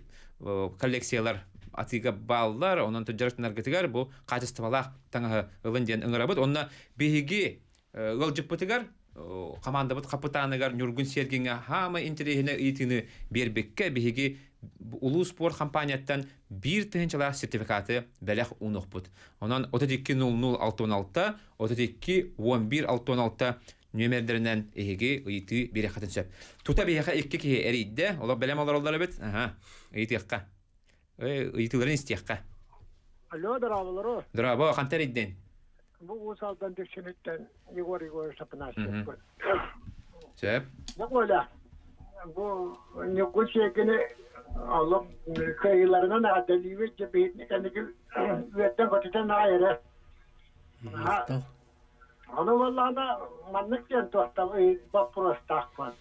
коллекциялар атыыга бааллар. Онон дьарыктанаргытыгар бу хаачыстыбалаах таҥаһы ылын диэн ыҥырабыт. Онно биһиги ыалдьыппытыгар командабыт хапытааныгар Ньургун Сергиҥҥэ хаамай интэриэһинэй ыйытыыны биэрбиккэ биһиги Улуу спорт компанияттан биир тыһыынчалаах сертификаты бэлэх уунуохпут. Онон 32 00 66 32 11 66 нүөмэрдэринэн эһиги ыйытыы биэриэххитин сөп. Тута биһиэхэ икки киһи эрийдэ, олох бэлэм олороллор эбит. Аха, ыйытыахха. Ыйытыыларын истиэххэ. Алло, дорооболору. Дорообо, хантан эрийдин? Бу Уус Алдан Дүпсүнүттэн Егор Егорович Апанасьев. Сөп. Оля, бу Ньургун Сиэгини олох кыайыыларынан эҕэрдэлиибит дьэ биһиги кэнники үөрдэн көтүтэн аҕай эрэ. Махтал. Ону буоллаҕына маннык диэн туохтан боппуруостаахпын.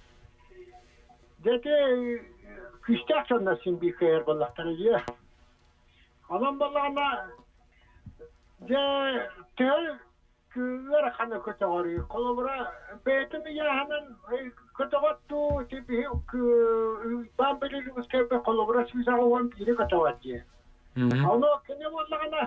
Дьэ ити күүстээх дьоннор син биир кыайар буоллахтара дии. Онон буоллаҕына дьэ төһө ыараханы көтөҕөрүй? Холобура, бэйэтин ыйааһынан көтөҕөт дуу, ити биһи Иван Белилюбскайга холобура 181-и көтөҕөт дии. Ону кини буоллаҕына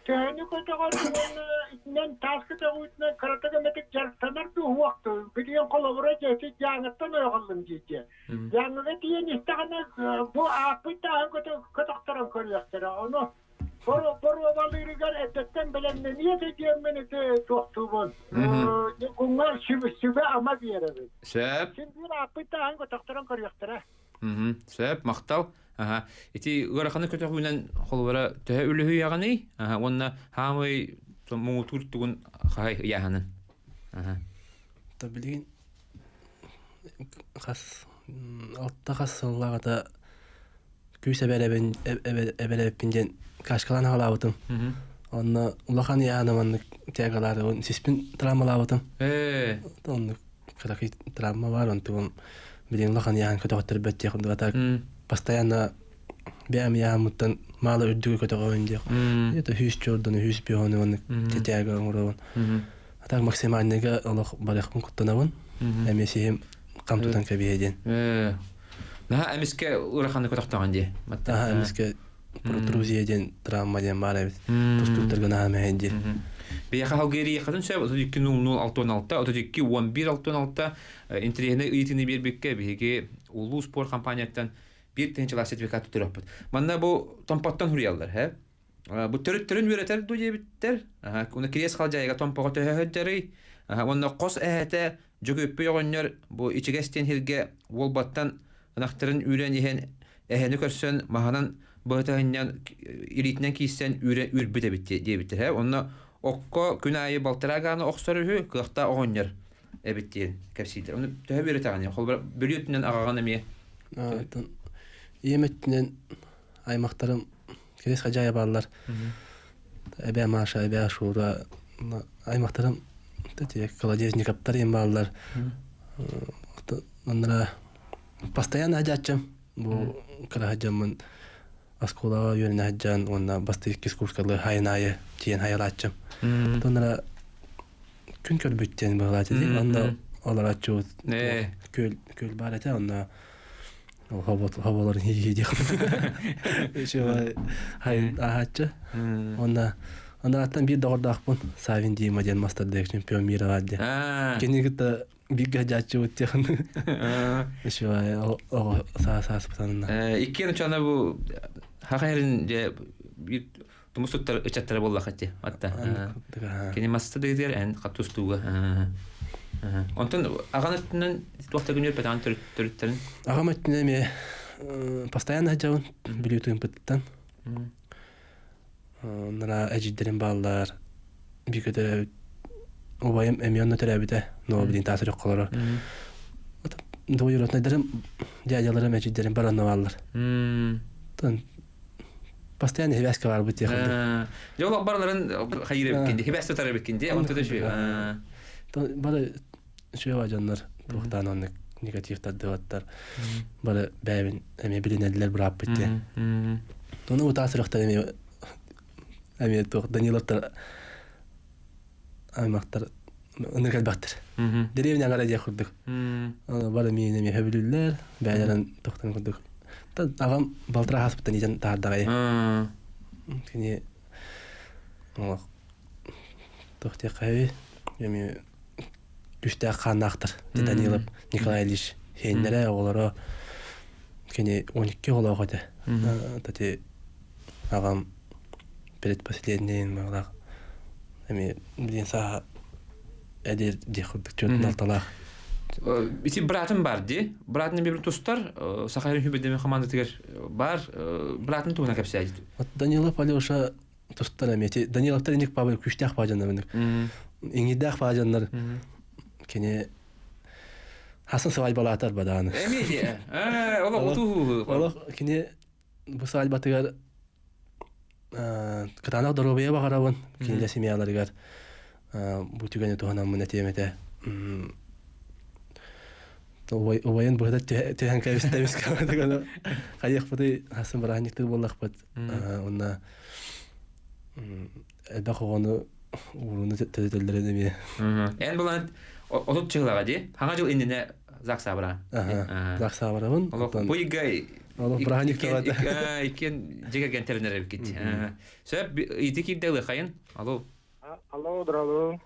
төһөнү көтөҕөр уонна итинэн таас көтөҕүүтүнэн кыратык эмэтик дьарыктанар дуу уһуох дуу? Билигин холобура дьэ ити Дьааҥыттан ойоҕоллум дии дии. Дьааҥыга тиийэн истэҕинэ бу ааппыт тааһын көтөхтөрөн көрүөхтэрэ. Ону боруобалыырыгар эрдэттэн бэлэмнэниэ этэ диэммин ити туохтуубун. Уҥа сүбэ-ама биэрэбин. Сөп. Син биир ааппыт тааһын көтөхтөрөн көрүөхтэрэ. Сөп, махтал. Аха. Ити ыараханы көтөҕүүнэн холобура төһө үлүһүйэҕиний? Аха, уонна хаамый муҥутуур тугун хаһай ыйааһынын? Аха. Та билигин хас алта хас сыллааҕыта күүс эбэлэбин эбэлэбиппин диэн кашкалаан аҕалаабытым. Онно улахан ыйааһына маннык тягалаатыбын сиспин травмалаабытым. Ээ. Оннук кыракый травма баар, онтугум билигин улахан ыйааһын көтөҕөттөрбөт диэх курдук. А так постоянно бэйэм ыйааһыммыттан маала үрдүгү көтөҕөбүн диэх. Это хүүс чордону, хүүс биону оннук тяга оҥоробун. А так максимальныйга олох барыахпын куттанабын. Эмиэ сиһим хам тутан кэбиһэ диэн. Наһаа эмискэ ыараханнык көтөхтөҕүн дии. Наһаа эмискэ протрузия диэн травма диэн баар эбит. Тустууктарга наһаа мэһэйдиир. Биһиэхэ халгыйрыйаххытын сөп 32 00 66 32 11 66 интэриэһинэй ыйытыыны биэрбиккэ биһиги Улуу спорт компанияттан биир тыһыынчалаах сертификат туттарыахпыт. Манна бу Томпоттон суруйаллар, һэ? Бу төрүттэрин үөрэтэр дуу диэбиттэр. Уонна Кириэс Халдьаайыга Томпоҕо төһө сылдьарый? Уонна хос эһэтэ Дьөгүөппүй оҕонньор бу ичигэс диэн сиргэ Уолбаттан ынахтарын үүрэн иһэн эһэни көрсөн маһынан быһытаһынньан илиитинэн киирсэн үүрэ үүрбүт эбит диэбиттэр. Онно окко күн аайы балтараа гааны охсор үһү, кыахтаах оҕонньор эбит диэн кэпсииллэр. Ону төһө үөрэтэҕиний? Холобура, Бүлүү өттүнэн аҕаҕын эмиэ. Ийэм өттүнэн. Аймахтарым кирис хадьаайа бааллар. Эбээ Маша, эбээ Шура аймахтарым Колодезниковтар им бааллар. Оннора постоянно хадьааччым. Бу кыра хадьаммын оскуолаҕа үөрэнэ сылдьан уонна бастакы иккис курскалыы хайын аайы тиийэн хайалааччым. Оннора күн көрбүт диэн быһалааччы дии. Онно олорооччубут күөл күөл баар этэ онно хоболорун хии диэх хайын ааһааччы. Онно Онно биир доҕордоохпун Савин Дима диэн мастер чемпион мира баар диэн. Кини кытта бииргэ дьааччыбыт диэхин. Еще оҕо саас ааспытанна. Иккиэн учана бу хахайрын же бир тумус туттар ычаттара буоллахати атта. Кини масса дэгитигэр эн хаттустууга. Онтон аҕан өттүнэн туох да күнүр петаан төрүттэрин. Аҕам өттүнэн эмиэ постоянно сылдьабын Бүлүү тыымпыттан. Нара эдьиийдэрим бааллар. Бииргэ төрөөбүт убайым эмиэ онно төрөөбүтэ. Но билин таас үрэх олорор. Двоюроднайдарым, дядяларым, эдьиийдэрим бар онно бааллар. Постоянно хибээскэ барбыт диэх курдук. Дьэ ол барыларын хайыр эбиккин дии, хибээс тутар эбиккин дии, онто да үчүгэй. Бары үчүгэй дьоннор туохтаан оннук негатив тардыбаттар. Бары бэйэбин эмиэ билинэллэр бырааппыт диэн. Ону утаа сүрэхтэр эмиэ эмиэ туох Даниловтар аймактар ынырык элбэхтэр. Деревня аҥара диэх курдук. Бары миин эмиэ хөбүлүүллэр, бэйэлэрин тохтон курдук. Аҕам балтараа хааспыттан иитэн таһаардаҕай. Кини туох диэххэ эмиэ күүстээх хааннаахтар. Данилов Николай Ильич сиэннэрэ, оҕолоро кини 12 оҕолоох этэ. Тати аҕам предпоследний баҕалаах эмиэ билин сааһа эдэр диэх курдук түөрт алталаах. Ити братым бар дии. Братым бир тустар Саха Сирин хамаандатыгар бар. Братым туһунан кэпсээдит. Данилов Алеша тустар эмиэ. Ити Даниловтар иник паабы күүстээх баадьаннар мындык. Иҥиирдээх баадьаннар кини Хасан свадьбалаатар бадааны. Эмиэ дии. Олох утуу. Олох кини бу свадьбатыгар кытаанах доруобуйа баҕарабын кинилэр семьяларыгар бу түгэни туһанаммын этиэм этэ. Убайын быһыта түһэн кэбистэбис хайыахпытый хасан бырааһынньыктыыр буоллахпыт уонна элбэх оҕону ууруну төрөтөллөрүн эмиэ. Эн булан отут чыһылаҕа дии. Хаҥа жыл иннинэ Зак Сабра. Зак Сабрабын. Бу ыйга Олох бырааһынньык тылата. Иккиэн дьиэ кэргэн тэринэр эбиккит. Сөп ити киирдэ ылыахайын. Алло. Алло, здорово.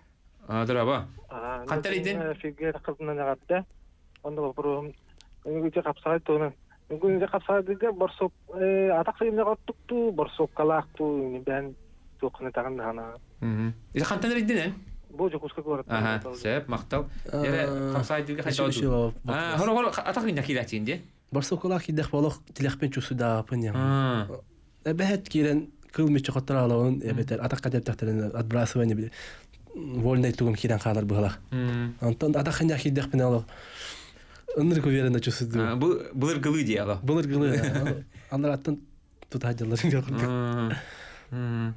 Здорово. Хантан идин? Фигер кызынан эҕэрдэ. Онно боппуруоһум үгүтү хапсаҕай туһунан. Бүгүн хапсаҕайдыга борсук атах сыйымнаах оттуктуу, борсуоккалаахтуу бээн туоххана таҕын даҕана. Ити хантан эрийдин эн? Бу Дьокуускай куораттан. Аха, сөп, махтал. Эре хапсаҕайдыга хайдах Аа, хоро хоро атах гинна киирээччигин дии. Борсуоккалаах киирдэх болох тилэхпин чусудаапын я. Эбэһэт киирэн кыл мүччү хоттор эбэтэр атахха тэптэхтэрин отбрасывание били вольный тугум киирэн хаалар быһылах. Онтон атах ханьа киирдэхпинэ олох ынырык уверенно чувствую. Бу былыргылыы дии ало. Былыргылыы. Анараттан тута дьалларын курдук.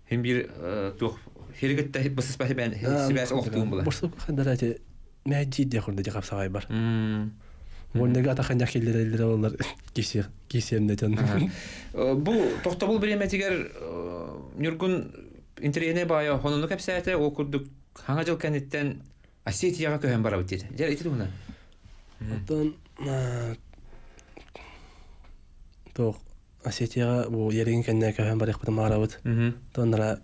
Хим бир туох хиригитте бысыспа сибээс олохтуун була. Борсук хандарати мәжжи де хурда жакап бар. Вольныга атахан жакиллер олар кисер кисемне жан. Бу тохтобул бириэмэтигэр Ньургун интэриэһинэй баайа хонуну кэпсээтэ, ол курдук хаҥа дьыл кэнниттэн Осетияҕа көһөн барабыт диэтэ. Дьэ, ити туһунан. Оттон туох Осетияҕа бу еригин кэннэ көһөн барыахпытын баҕарабыт. Тоннара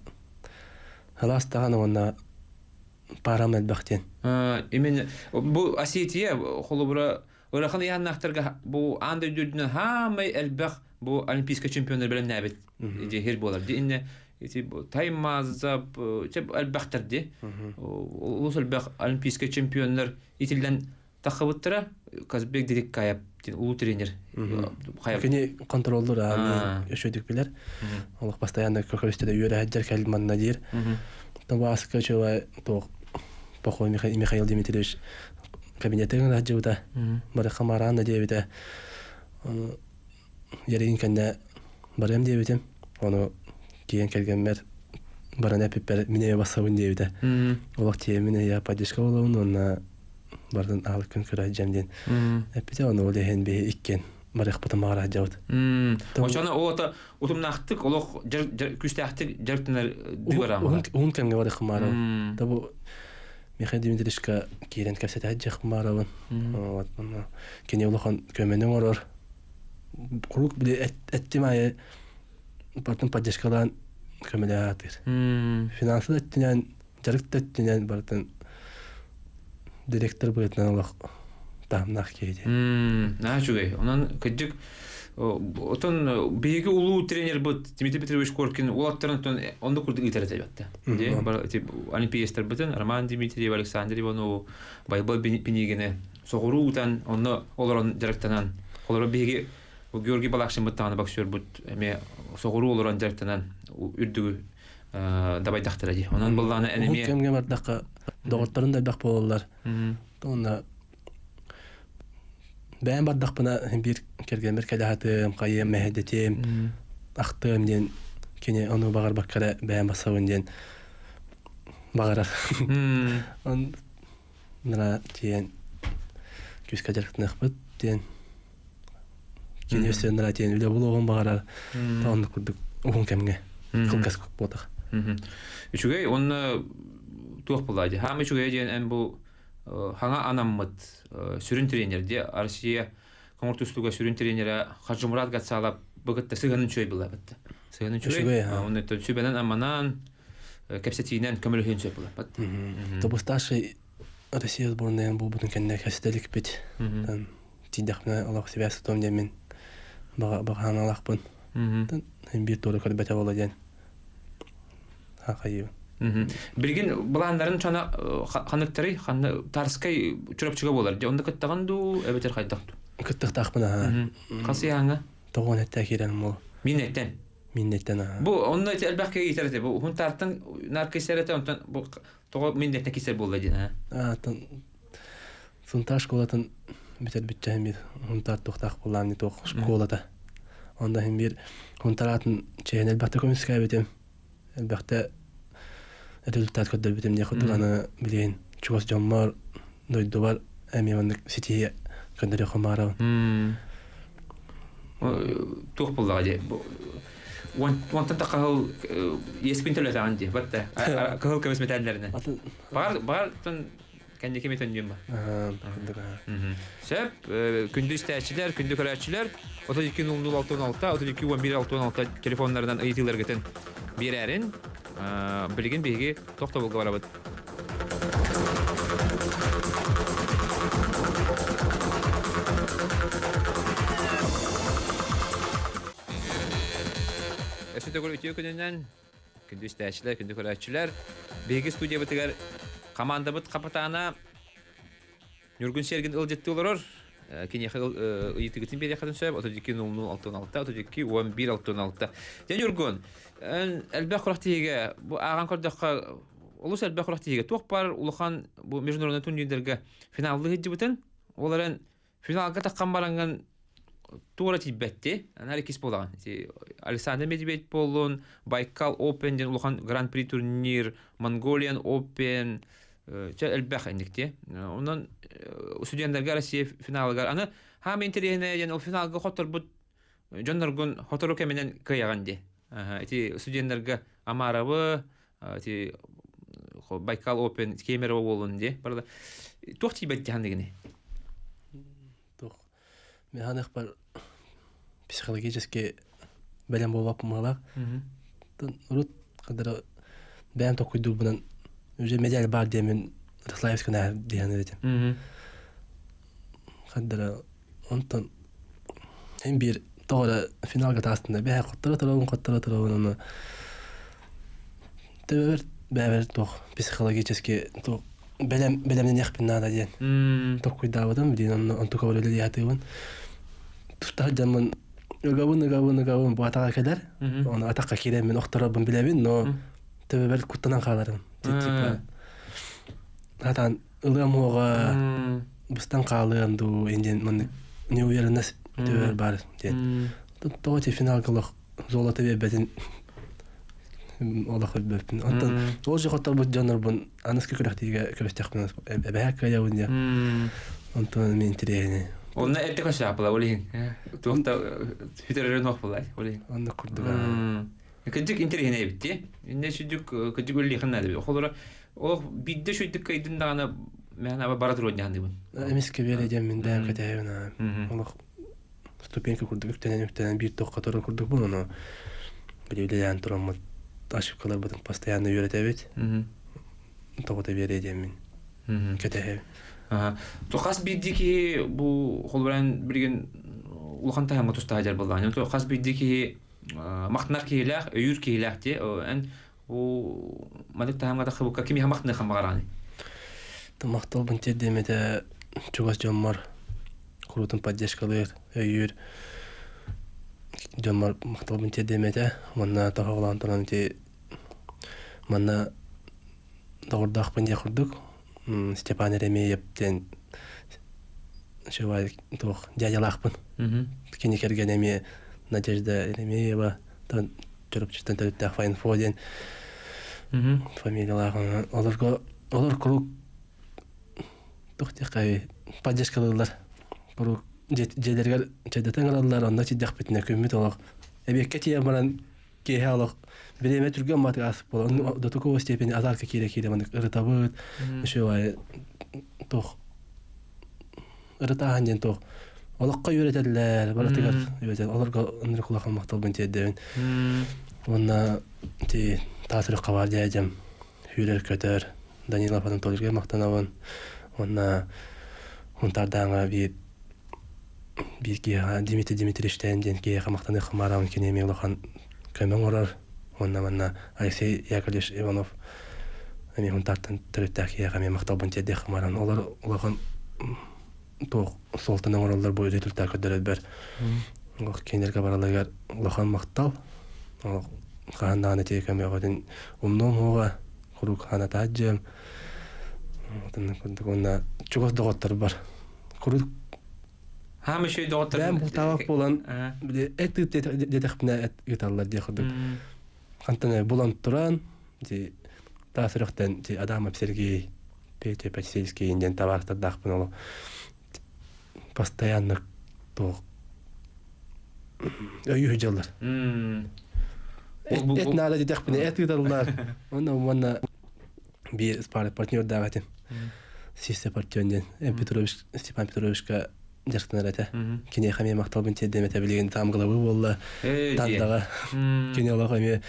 халаас даҕаны уонна паарам элбэх диэн. Именно бу Осетия холобура ыарахан ыйааннаахтарга бу аан дойду үрдүнэн хаамай элбэх бу олимпийскай чемпионнар бэлэмнээбит дьиһир буолар. Ди инне ити Таймазап элбэхтэр ди. Улус элбэх олимпийскай чемпионнар итиллэн таххыбыттара Казбек Дириккаев улуу тренер. Кини контроллур ааны өшөдүк билер. Олох постоянно көкөрүстede үөрэ кэл манна диир. Табааска чула туох Похой Михаил Дмитриевич кабинетыгар сылдьыбыта. Бары хамараан да диэбитэ. Яригин кэннэ барыам диэбитим. Ону киэн кэргэммэр баран эппиппэр мин эйэ бассабын диэбитэ. Олох тиэмин эйэ поддержка буолабын уонна бардын аалыккын көрө сылдьам диэн эппитэ. Ону ол иһин биһи иккиэн барыахпытын баҕара сылдьабыт. Очоно оҕото утумнаахтык олох күүстээхтик дьарыктанар дыыбараамалар. Уһун кэмҥэ барыахпын баарабын. Да бу Михаил Дмитриевичка киирэн кэпсэтэ сылдьыахпын баарабын. Вот кини улахан көмөнү оҥорор. Куруук били эттим аайы бартын поддержкалаан көмөлөһө Финансы да өттүнэн, дьарык да өттүнэн барытын директор быһыытынан олох таһымнаах киһи дии. Наһаа үчүгэй. Онон кырдьык отон биһиги улуу тренербыт Дмитрий Петрович Коркин уолаттарын отон оннук курдук ыытар этэ эбэтте. Олимпиецтарбытын Роман Дмитриев, Александр Иванову, Байбал Пинигини соҕуруу утан онно олорон дьарыктанан олоро биһиги Георгий Балакшин даҕаны боксербут эмиэ соҕуруу олорон дьарыктанан үрдүгү дабайдахтара дии. Онон быллаана эн эмиэ кэмҥэ бардахха доҕотторун да элбэх буолаллар. Уонна бэйэм бардахпына биир кэргэммэр кэлэ сатыам, хайыам, мэһэйдэтиэм, ахтыам диэн кини ону баҕарбакка эрэ бэйэм бассабын диэн баҕарар. Он нара тиийэн күүскэ дьарыктаныахпыт диэн кини өссө нара тиийэн үлэ булуоҕун баҕарар оннук курдук уһун кэмҥэ кылгас буотах. Үчүгэй уонна туох буолла дии хаама үчүгэй диэн эн бу хаҥа анаммыт сүрүн тренер дии Россия көҥүл тустууга сүрүн тренерэ Хаджимурат Гацалап бу кытта сыһыанын үчүгэй буолла сыһыанын үчүгэй онно сүбэнэн аманан кэпсэтиинэн көмөлөһүөн сөп буолла Тобу старший Россия сборная буолбутун кэннэ кэситэ тиийдэхпинэ олох сибээс тутуом диэммин баҕа ханалаахпын. Биир туора көрбөтө буола диэн хахайыбын. Билигин былааннарын чана ханыктарый ханна Тарскай Чурапчыга буолар дии онно кыттаҕын дуу эбэтэр хайдах дуу? Кыттыахтаахпын аха. Хас ыйааҥҥа? Тоҕуон эттээ киирэн мол. Мин эттен. Мин эттен аха. Бу онно ити элбэх киһи иитэр этэ. Бу уһун таартан наар кисэр этэ онтон бу тоҕо мин эттен кисэр буолла диэн аа. Аа Сунтаар школатын бүтэрбитчэ иһин биир Сунтаар туохтаах буоллаан туох школата. Онно иһин биир Сунтаар аатын чиэһин элбэхтэ көмүскээбитим. Элбэхтэ результат көрдөрбүтүм диэх курдук аны билигин чугас дьоммор, дойдубар эмиэ маннык ситиһии көрдөрүөххүн баҕарабын. Туох буоллаҕа дии уонтан да кыһыл иэспин төлөтөҕүн дии батта кыһыл көмүс мэтээллэринэн баҕар баҕар кэнники ми төннүөм ба сөп күндү истээччилэр күндү көрөөччүлэр 32 00 66 32 11 66 телефоннарынан ыйытыыларгытын биэрээрин билигин биһиги тохтобулга барабыт Өссө төгүл үтүө күнүнэн күндү истээччилэр, күндү көрөөччүлэр. Биһиги студиябытыгар командабыт хапытаана Ньургун Сергин ыалдьыттыы олорор. Киниэхэ ыйытыгытын биэриэххитин сөп. 32 00 66 32 11 66. Дьэ Ньургун, элбэх күрэхтэһиигэ бу ааҕан көрдөххө олус элбэх күрэхтэһиигэ туох баар улахан бу международный турнирдарга финаллыы сылдьыбытын, ол эрэн финалга таххан бараҥҥын туора тиийбэтти. Анаар иккис буолаҕын. Александр Медведь буоллун, Байкал Open диэн улахан гран-при турнир, Mongolian Open, чэ элбэх инникти. Онон студенттарга Россия финалыгар аны хаама интэриэһинэй диэн ол финалга хотторбут дьонноргун хотору кэминэн кыайаҕын дии. Ити студенттарга Амаровы, ити Байкал Open Кемерово буоллун дии. Барда туох тиийбэт дии Туох механикпар психологически бэлэм буолбаппын быһыылаах. Урут кадара бэйэм толкуйдуурбунан уже медаль баар диэммин Ростиславскай диэн этим. Хаддара онтон эн биир тоҕо эрэ финалга таастында бэйэ хотторо турабын хотторо турабын ону төбөбөр бэйэбэр туох психологически туох бэлэм бэлэмнэниэхпин наада диэн толкуйдаабытым билигин онно онтукабар үлэлии сатыыбын туста сылдьаммын ыгабын ыгабын ыгабын бу атаҕа кэлэр ону атахха киирэммин охторорбун билэбин но төбөбөр куттанан хааларым типа сатаан ылыам уоҕа быстан хаалыам дуу диэн маннык неуверенность төбөбөр баар диэн. Тоҕо ити финалга олох золото биэрбэтин олох билбэппин. Онтон ол же хотторбут дьоннорбун аныскы күрэхтиигэ көрүстэхпин эбэһэ кыайабын диэн. Онтон мин интэриэһини. Онно эрдэ көсөапыла ол иһин. Туох да сүтэрэрин суох буолай ол иһин. Онно курдук. Кырдьык интэриэһинэй эбит дии. Инне сүдүк кырдьык үллиэхин наада бит. Холоро ол биирдэ сүдүк кыйдын даҕаны мээн аба бара туруон дьаһандыбын. Эмискэ биэрэ диэн мин бэйэм кэтэһэбин. Олох ступенька курдук үктэнэн-үктэнэн биир тохха турар курдук бун ону били үлэлээн тураммыт ошибкаларбытын постоянно үөрэтэбит. Тоҕото биэрэ диэммин кэтэһэбин. Хас биирдии киһи бу холбуран билигин улахан таһымҥа тустаһа дьар буоллаҕына хас биирдии киһи махтанар киһилээх, өйүүр киһилээх дии. Эн бу маннык таһымҥа тахсыбыкка кимиэхэ махтаныаххын баҕараҕыный? Махталбын тиэрдиэм этэ чугас дьоммор куруутун поддержкалыыр, өйүүр дьоммор махталбын тиэрдиэм этэ. Уонна тоһоҕолоон туран ити манна доҕордоохпун диэх курдук Степан Еремеев диэн Шивай туох дядялаахпын. Кини кэргэнэ эмиэ Надежда Еремеева Чурапчыттан төрүттээх Файнфо диэн фамилиялаах. Олорго олор куруук туох диэххэ поддержкалыыллар. Куруук дьиэлэригэр чэйдэтэн ылаллар, онно сиддэхпитинэ күммүт олох эбиэккэ тиийэн баран киэһэ олох бириэмэ түргэн маатык ааспыт буолан до такого степени азарка киирэ-киирэ маннык ырытабыт еще туох ырытааһын диэн туох олоххо үөрэтэллэр барытыгар үөрэтэр олорго ынырык улахан махталбын тиэрдэбин уонна ти таатыры хабаар дьээдьэм сүүрэр-көтөр Данилов Анатольевичка махтанабын уонна Хунтаардааҥа биир биир киһиэхэ Дмитрий Дмитриевичтээн диэн киһиэхэ махтаныахха баарабын кини эмиэ улахан көмө оҥорор уонна манна Алексей Яковлевич Иванов эмиэ Хунтаартан төрүттээх киһиэхэ эмиэ махталбын тиэрдиэххэ бааран олор улахан туох суолтаны оҥороллор бу результат көрдөрөлбөр кинилэргэ бараларыгар улахан махтал хаһан даҕаны ити көмөҕүтүн умнуом суоҕа куруук ханатаат дьиэм курдук уонна чугас доҕотторбор куруук Хаам үчүгэй доҕоттор бэйэм бултаабат буолан били эт ыыт диэтэхпинэ эт ыыталлар диэх курдук хантан булан туран ити таас үрэхтэн ити Адамов Сергей Петя Подсельский диэн табаарыстардаахпын ол постоянно туох өйүү сылдьаллар эт наада диэтэхпинэ эт ыыталлар уонна уонна биир партнердаах этим Сисе партнер диэн Петрович Степан Петровичка дьарыктанар этэ киниэхэ эмиэ махталбын тиэрдиэм этэ билигин там главы буолла тандаҕа кини олох эмиэ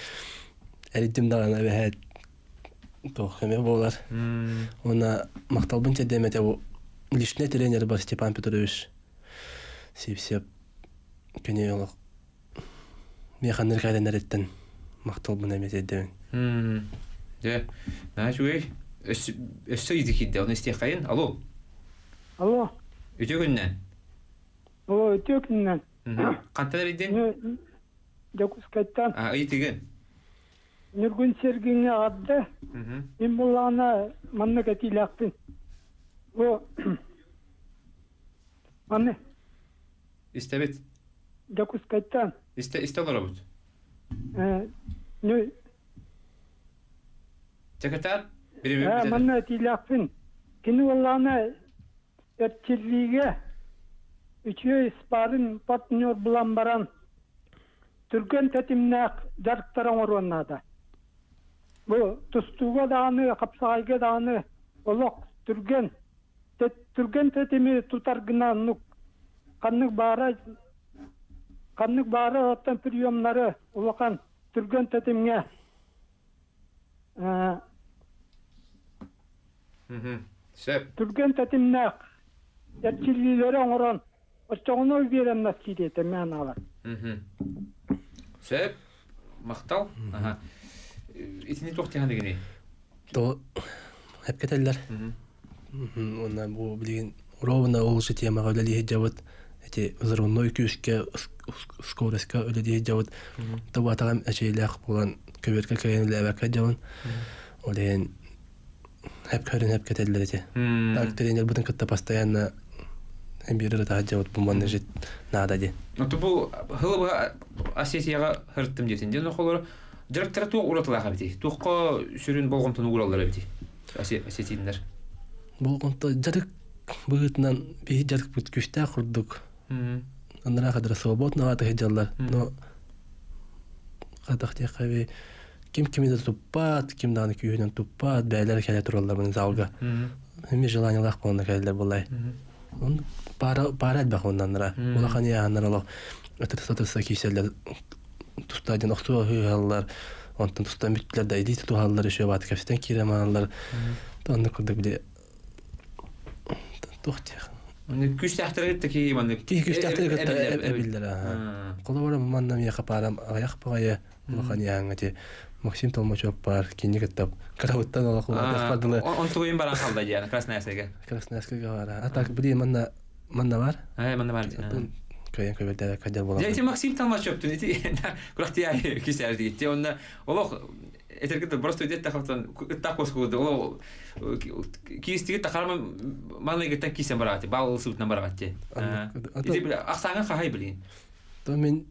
эрийдим даҕаны эбэһээт туох эмиэ буолар уонна махталбын тиэрдиэм этэ бу личный тренер бар Степан Петрович Сивсев кини олох миэхэ кэлэнэриттэн махталбын эмиэ тиэрдэбин. Дьэ, наһаа үчүгэй. Өссө ыйытыы киирдэ, ону истиэххэйин. Алло. Алло. Үтүө күннэн. Алло, үтүө күннэн. Хантан эрийдин? Дьокуускайтан. А, ыйытыгын. Ньургун Сергиҥҥэ аҕарда. Мин буллаҕына маннык этиилээхпин. Бу маны Истэбит. Дьокуускайтан. Истэ истэ олоробут. Э, Секретарь, Манна этиилээхпин. Кини буоллаҕына эрчиллиигэ үчүгэй спарринг партнер булан баран түргэн тэтимнээх дьарыктары оҥоруон наада. Бу тустууга даҕаны, хапсаҕайга даҕаны олох түргэн түргэн тэтими тутар гына оннук ханнык баара ханнык баара оттон приемнары улахан түргэн тэтимҥэ Сөп. Түргэн тэтимнээх эрчиллиилэри оҥорон оччоҕуна үөрэммэт киириэтэ мээн аалар. Сөп. Махтал. Аха. Итини туох диэн дигини? То эпкетеллер. Уонна бу билигин ровно ол же темаҕа үлэлии сылдьабыт. Эти взрывной күүскэ скоростька үлэлии сылдьабыт. Табатаҕым эчэйлээх буолан көбүөркэ кыайан үлэлээбэккэ сылдьабын. Ол иһин хэп көрүн хэп кэтэллэр ити. Так тренербытын кытта постоянно Биир ырыта бу манна жит наада ди. Оту бу хылы Осетияга хырттым диэтин. Ден холор дьарыктара туох уратылаах эбити. Туохха сүрүн болҕомтону уураллар эбити. Осетиннэр. Болҕомто дьарык быһыытынан биһи дьарыкпыт күстээх курдук. Анараа кадра свободно тыһыдьаллар. Но хатах диэххэ ким кими да туппат, ким даҕаны күүһүнэн туппат, бэйэлэрэ кэлэ тураллар маны залга. Эми желаниелаах буолан кэлэллэр буолай. Он пара пара элбэх оннаннара. Улахан яһаннар олох ытырса-ытырса кииселлер туста дьон охсуо ыһаллар, онтон тустан бүттүлэр да илии тутуһаллар еще баат кэпсэтэн киирэ мааллар. Оннук курдук били туох диэх. Күстээхтэргэ таки маннык. Киһи күстээхтэргэ кытта эбиллэр. Холобура манна миэхэ паарам аҕыйах баҕайы улахан яһаҥҥа ти Максим Толмачев баар кинини кытта кырабыттан олох улаатыахпар дылы. Он тугуйун баран халда диэн Красноярскайга. Красноярскайга баар. А так блин манна манна бар. Ай манна бар. Кыайан көбөлдө кадер болан. Ити Максим Толмачев түн ити курахтия кисер дигитти онна олох этергит просто идет тахтан так коску олох киистиги тахарма манныгыттан кисен бараати бал ылсыбытынан бараати. Ити ахсааңа хахай блин. То мен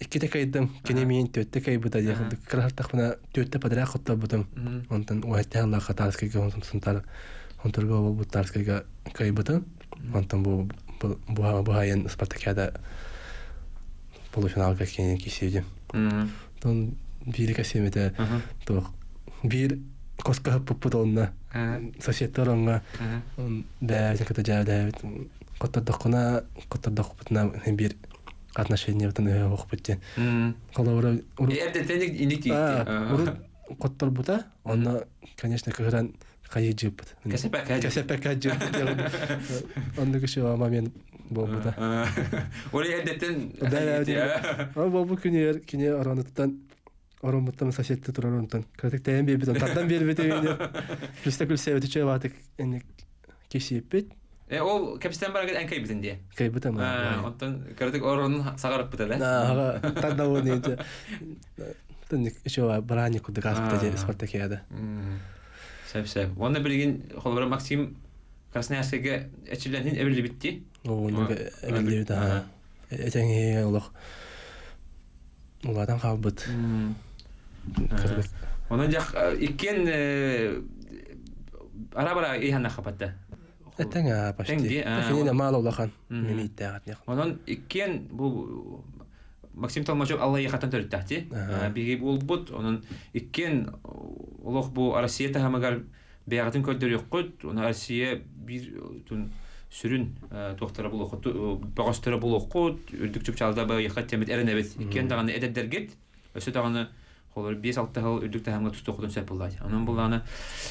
иккитэ кайдым, кини миин түөттэ кайбыта диэх кырахтахпына түөттэ подряд хотторбутум. Онтон уһаттаалла Хатарскайга онтон Онторго буттарскайга кайбытым. Онтон бу буһайын спартакиада полуфиналга кини кисиидим. Тон биир кэсиэмэтэ туох биир коско хаппыппыт онно соседтар онга бэйэбитин кытта дьээбэлээбит хоттордоххуна хоттордохпутуна биир отношениябытын ыһыахпыт диэн. Холобура урут хотторбута, онно, конечно, кыһыран хайыы дьыыппыт. Кэсэпэкэ дьыыппыт. Оннук еще момент буолбута. Ол эрдэттэн Ол бу күнүгэр кини оронуттан ороммуттан соседты турар онтон кыратык тэйэн биэрбит тардан биэрбит күлсэ күлсэбит үчүгэй баатык кисиэппит Э, ол кэпсэтэн барагыт эн кайбытын диye. Кайбытым. Онтон кыратык оронун сагарыппыта да. Ага, тардабын инте. Тынник еще браник курдук аспыта же спартакиада. Сөп сөп. Онно билигин холобура Максим Красноярскайга эчиллэнин эбиллибитти. Онно эбиллибит аха. Этеңи олох улаатан хаалбыт. Онон жақ иккен ара-бара иһанна хапатта. Этэҥ почти. Кинини маала улахан мимииттээҕит. Онон иккен бу Максим Толмачев Аллайыхаттан төрүттээхти. Биһиги буолбут. Онон иккен олох бу Россия таһымыгар бэйэҕитин көрдөрүөххүт. Оны Россия биир сүрүн туохтара булуоххут, бөҕөстөрө булуоххут, үрдүк чыпчаалда байыаххат диэммит эрэнэбит. Иккиэн даҕаны эдэрдэргит, өссө даҕаны холор 5-6 сыл үрдүк таһымҥа тустуоххутун сөп буллаат. Онон буллааны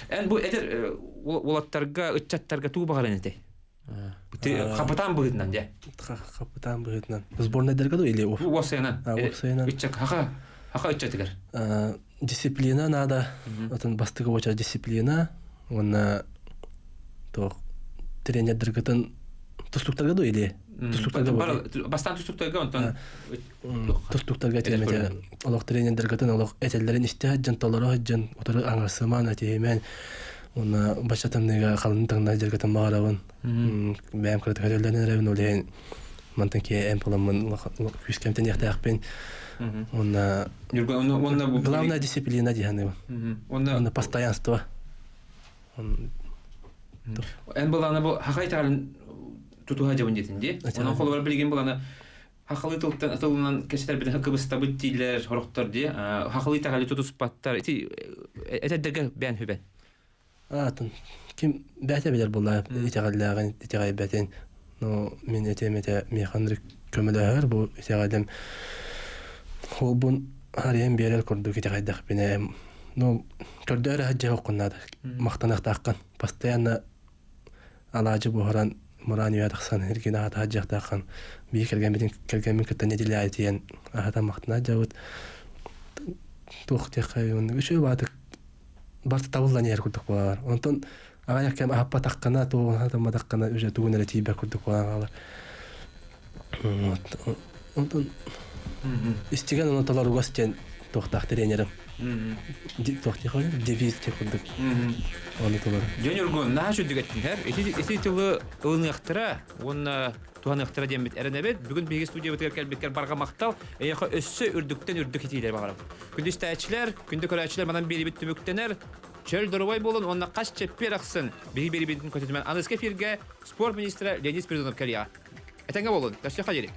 эн бу эдэр уолаттарга, ыччаттарга туу баҕаран этэй? Хапытаан быһыытынан дьэ. Хапытаан быһыытынан. Сборнайдарга да или уопсайынан? Уопсайынан. Ыччат хаха хаха ыччатыгар. Дисциплина надо. Отон бастакы оча дисциплина. Уонна туох тренердэргытын тустуктарга да или тустуктарга бастаан тустуктарга онтон тустуктарга тиэмэтэ олох тренердэргытын олох этэллэрин истэ сылдьан толоро сылдьан утары аҥарсымаан этиһимээн уонна бачча тымныыга халын таҥна сылдьаргытын баҕарабын бэйэм кыратык өтөллөнөн эрэбин ол иһин мантан киһи эмп ыламмын күүскэм тэниэхтээхпин уонна главная дисциплина дии саныыбын уонна постоянство эн былаана бу хахай таарын тутуһа дьабын диэтин дии онон холобура билигин былаана хахалыы тылтан тылынан кэпсэтэрбитин кыбыстабыт дииллэр сорохтор дии хахалыы таҕали тутуспаттар ити этэрдэргэ бээн хүбэн Аатын ким бэйэтэ билэр буоллаа итэҕэллээҕин итэҕэйбэтин но мин этиэм этэ миэхэ ынырык көмөлөһөр бу итэҕэлим холбун арыйан биэрэр курдук итэҕэйдэхпинэ ну көрдөөрө сылдьыаххын наада махтаныахтааххын постоянно алаадьы буһаран мураан үөһэ тахсан эргин аһата сылдьыахтааххын биир кэргэммитин кэргэммин кытта нэдиэлэ тиийэн аһатан махтана сылдьабыт туох диэххэ оннук үчүгэй баатык барыта табыллан иһэр курдук буолар. Онтон аҕыйах кэм аһаппатаххына, тугун хатамматаххына уже тугун эрэ тиийбэт курдук буолан хаалар. Онтон истигэн ону толоругас диэн. туохтаах тренерим. Туох девиз курдук. Оны толору. Дьон Ньургун, наһаа сүрдүк эттин, Ити ити тылы ылыныахтара уонна туһаныахтара диэммит эрэнэбит. Бүгүн биһиги студиябытыгар кэлбиккэр барҕа махтал. Эйиэхэ өссө үрдүктэн үрдүк итиилэр баҕарабыт. Күндү истээччилэр, күндү көрөөччүлэр манан биэрибит түмүктэнэр. Чөл доруобай буолун уонна хас чэппиэр ахсын биһиги биэрибитин көтүтүмэн аныска эфиргэ спорт министрэ Леонид Спиридонов кэлиэҕэ. Этэҥҥэ буолун, көрсүөххэ диэри.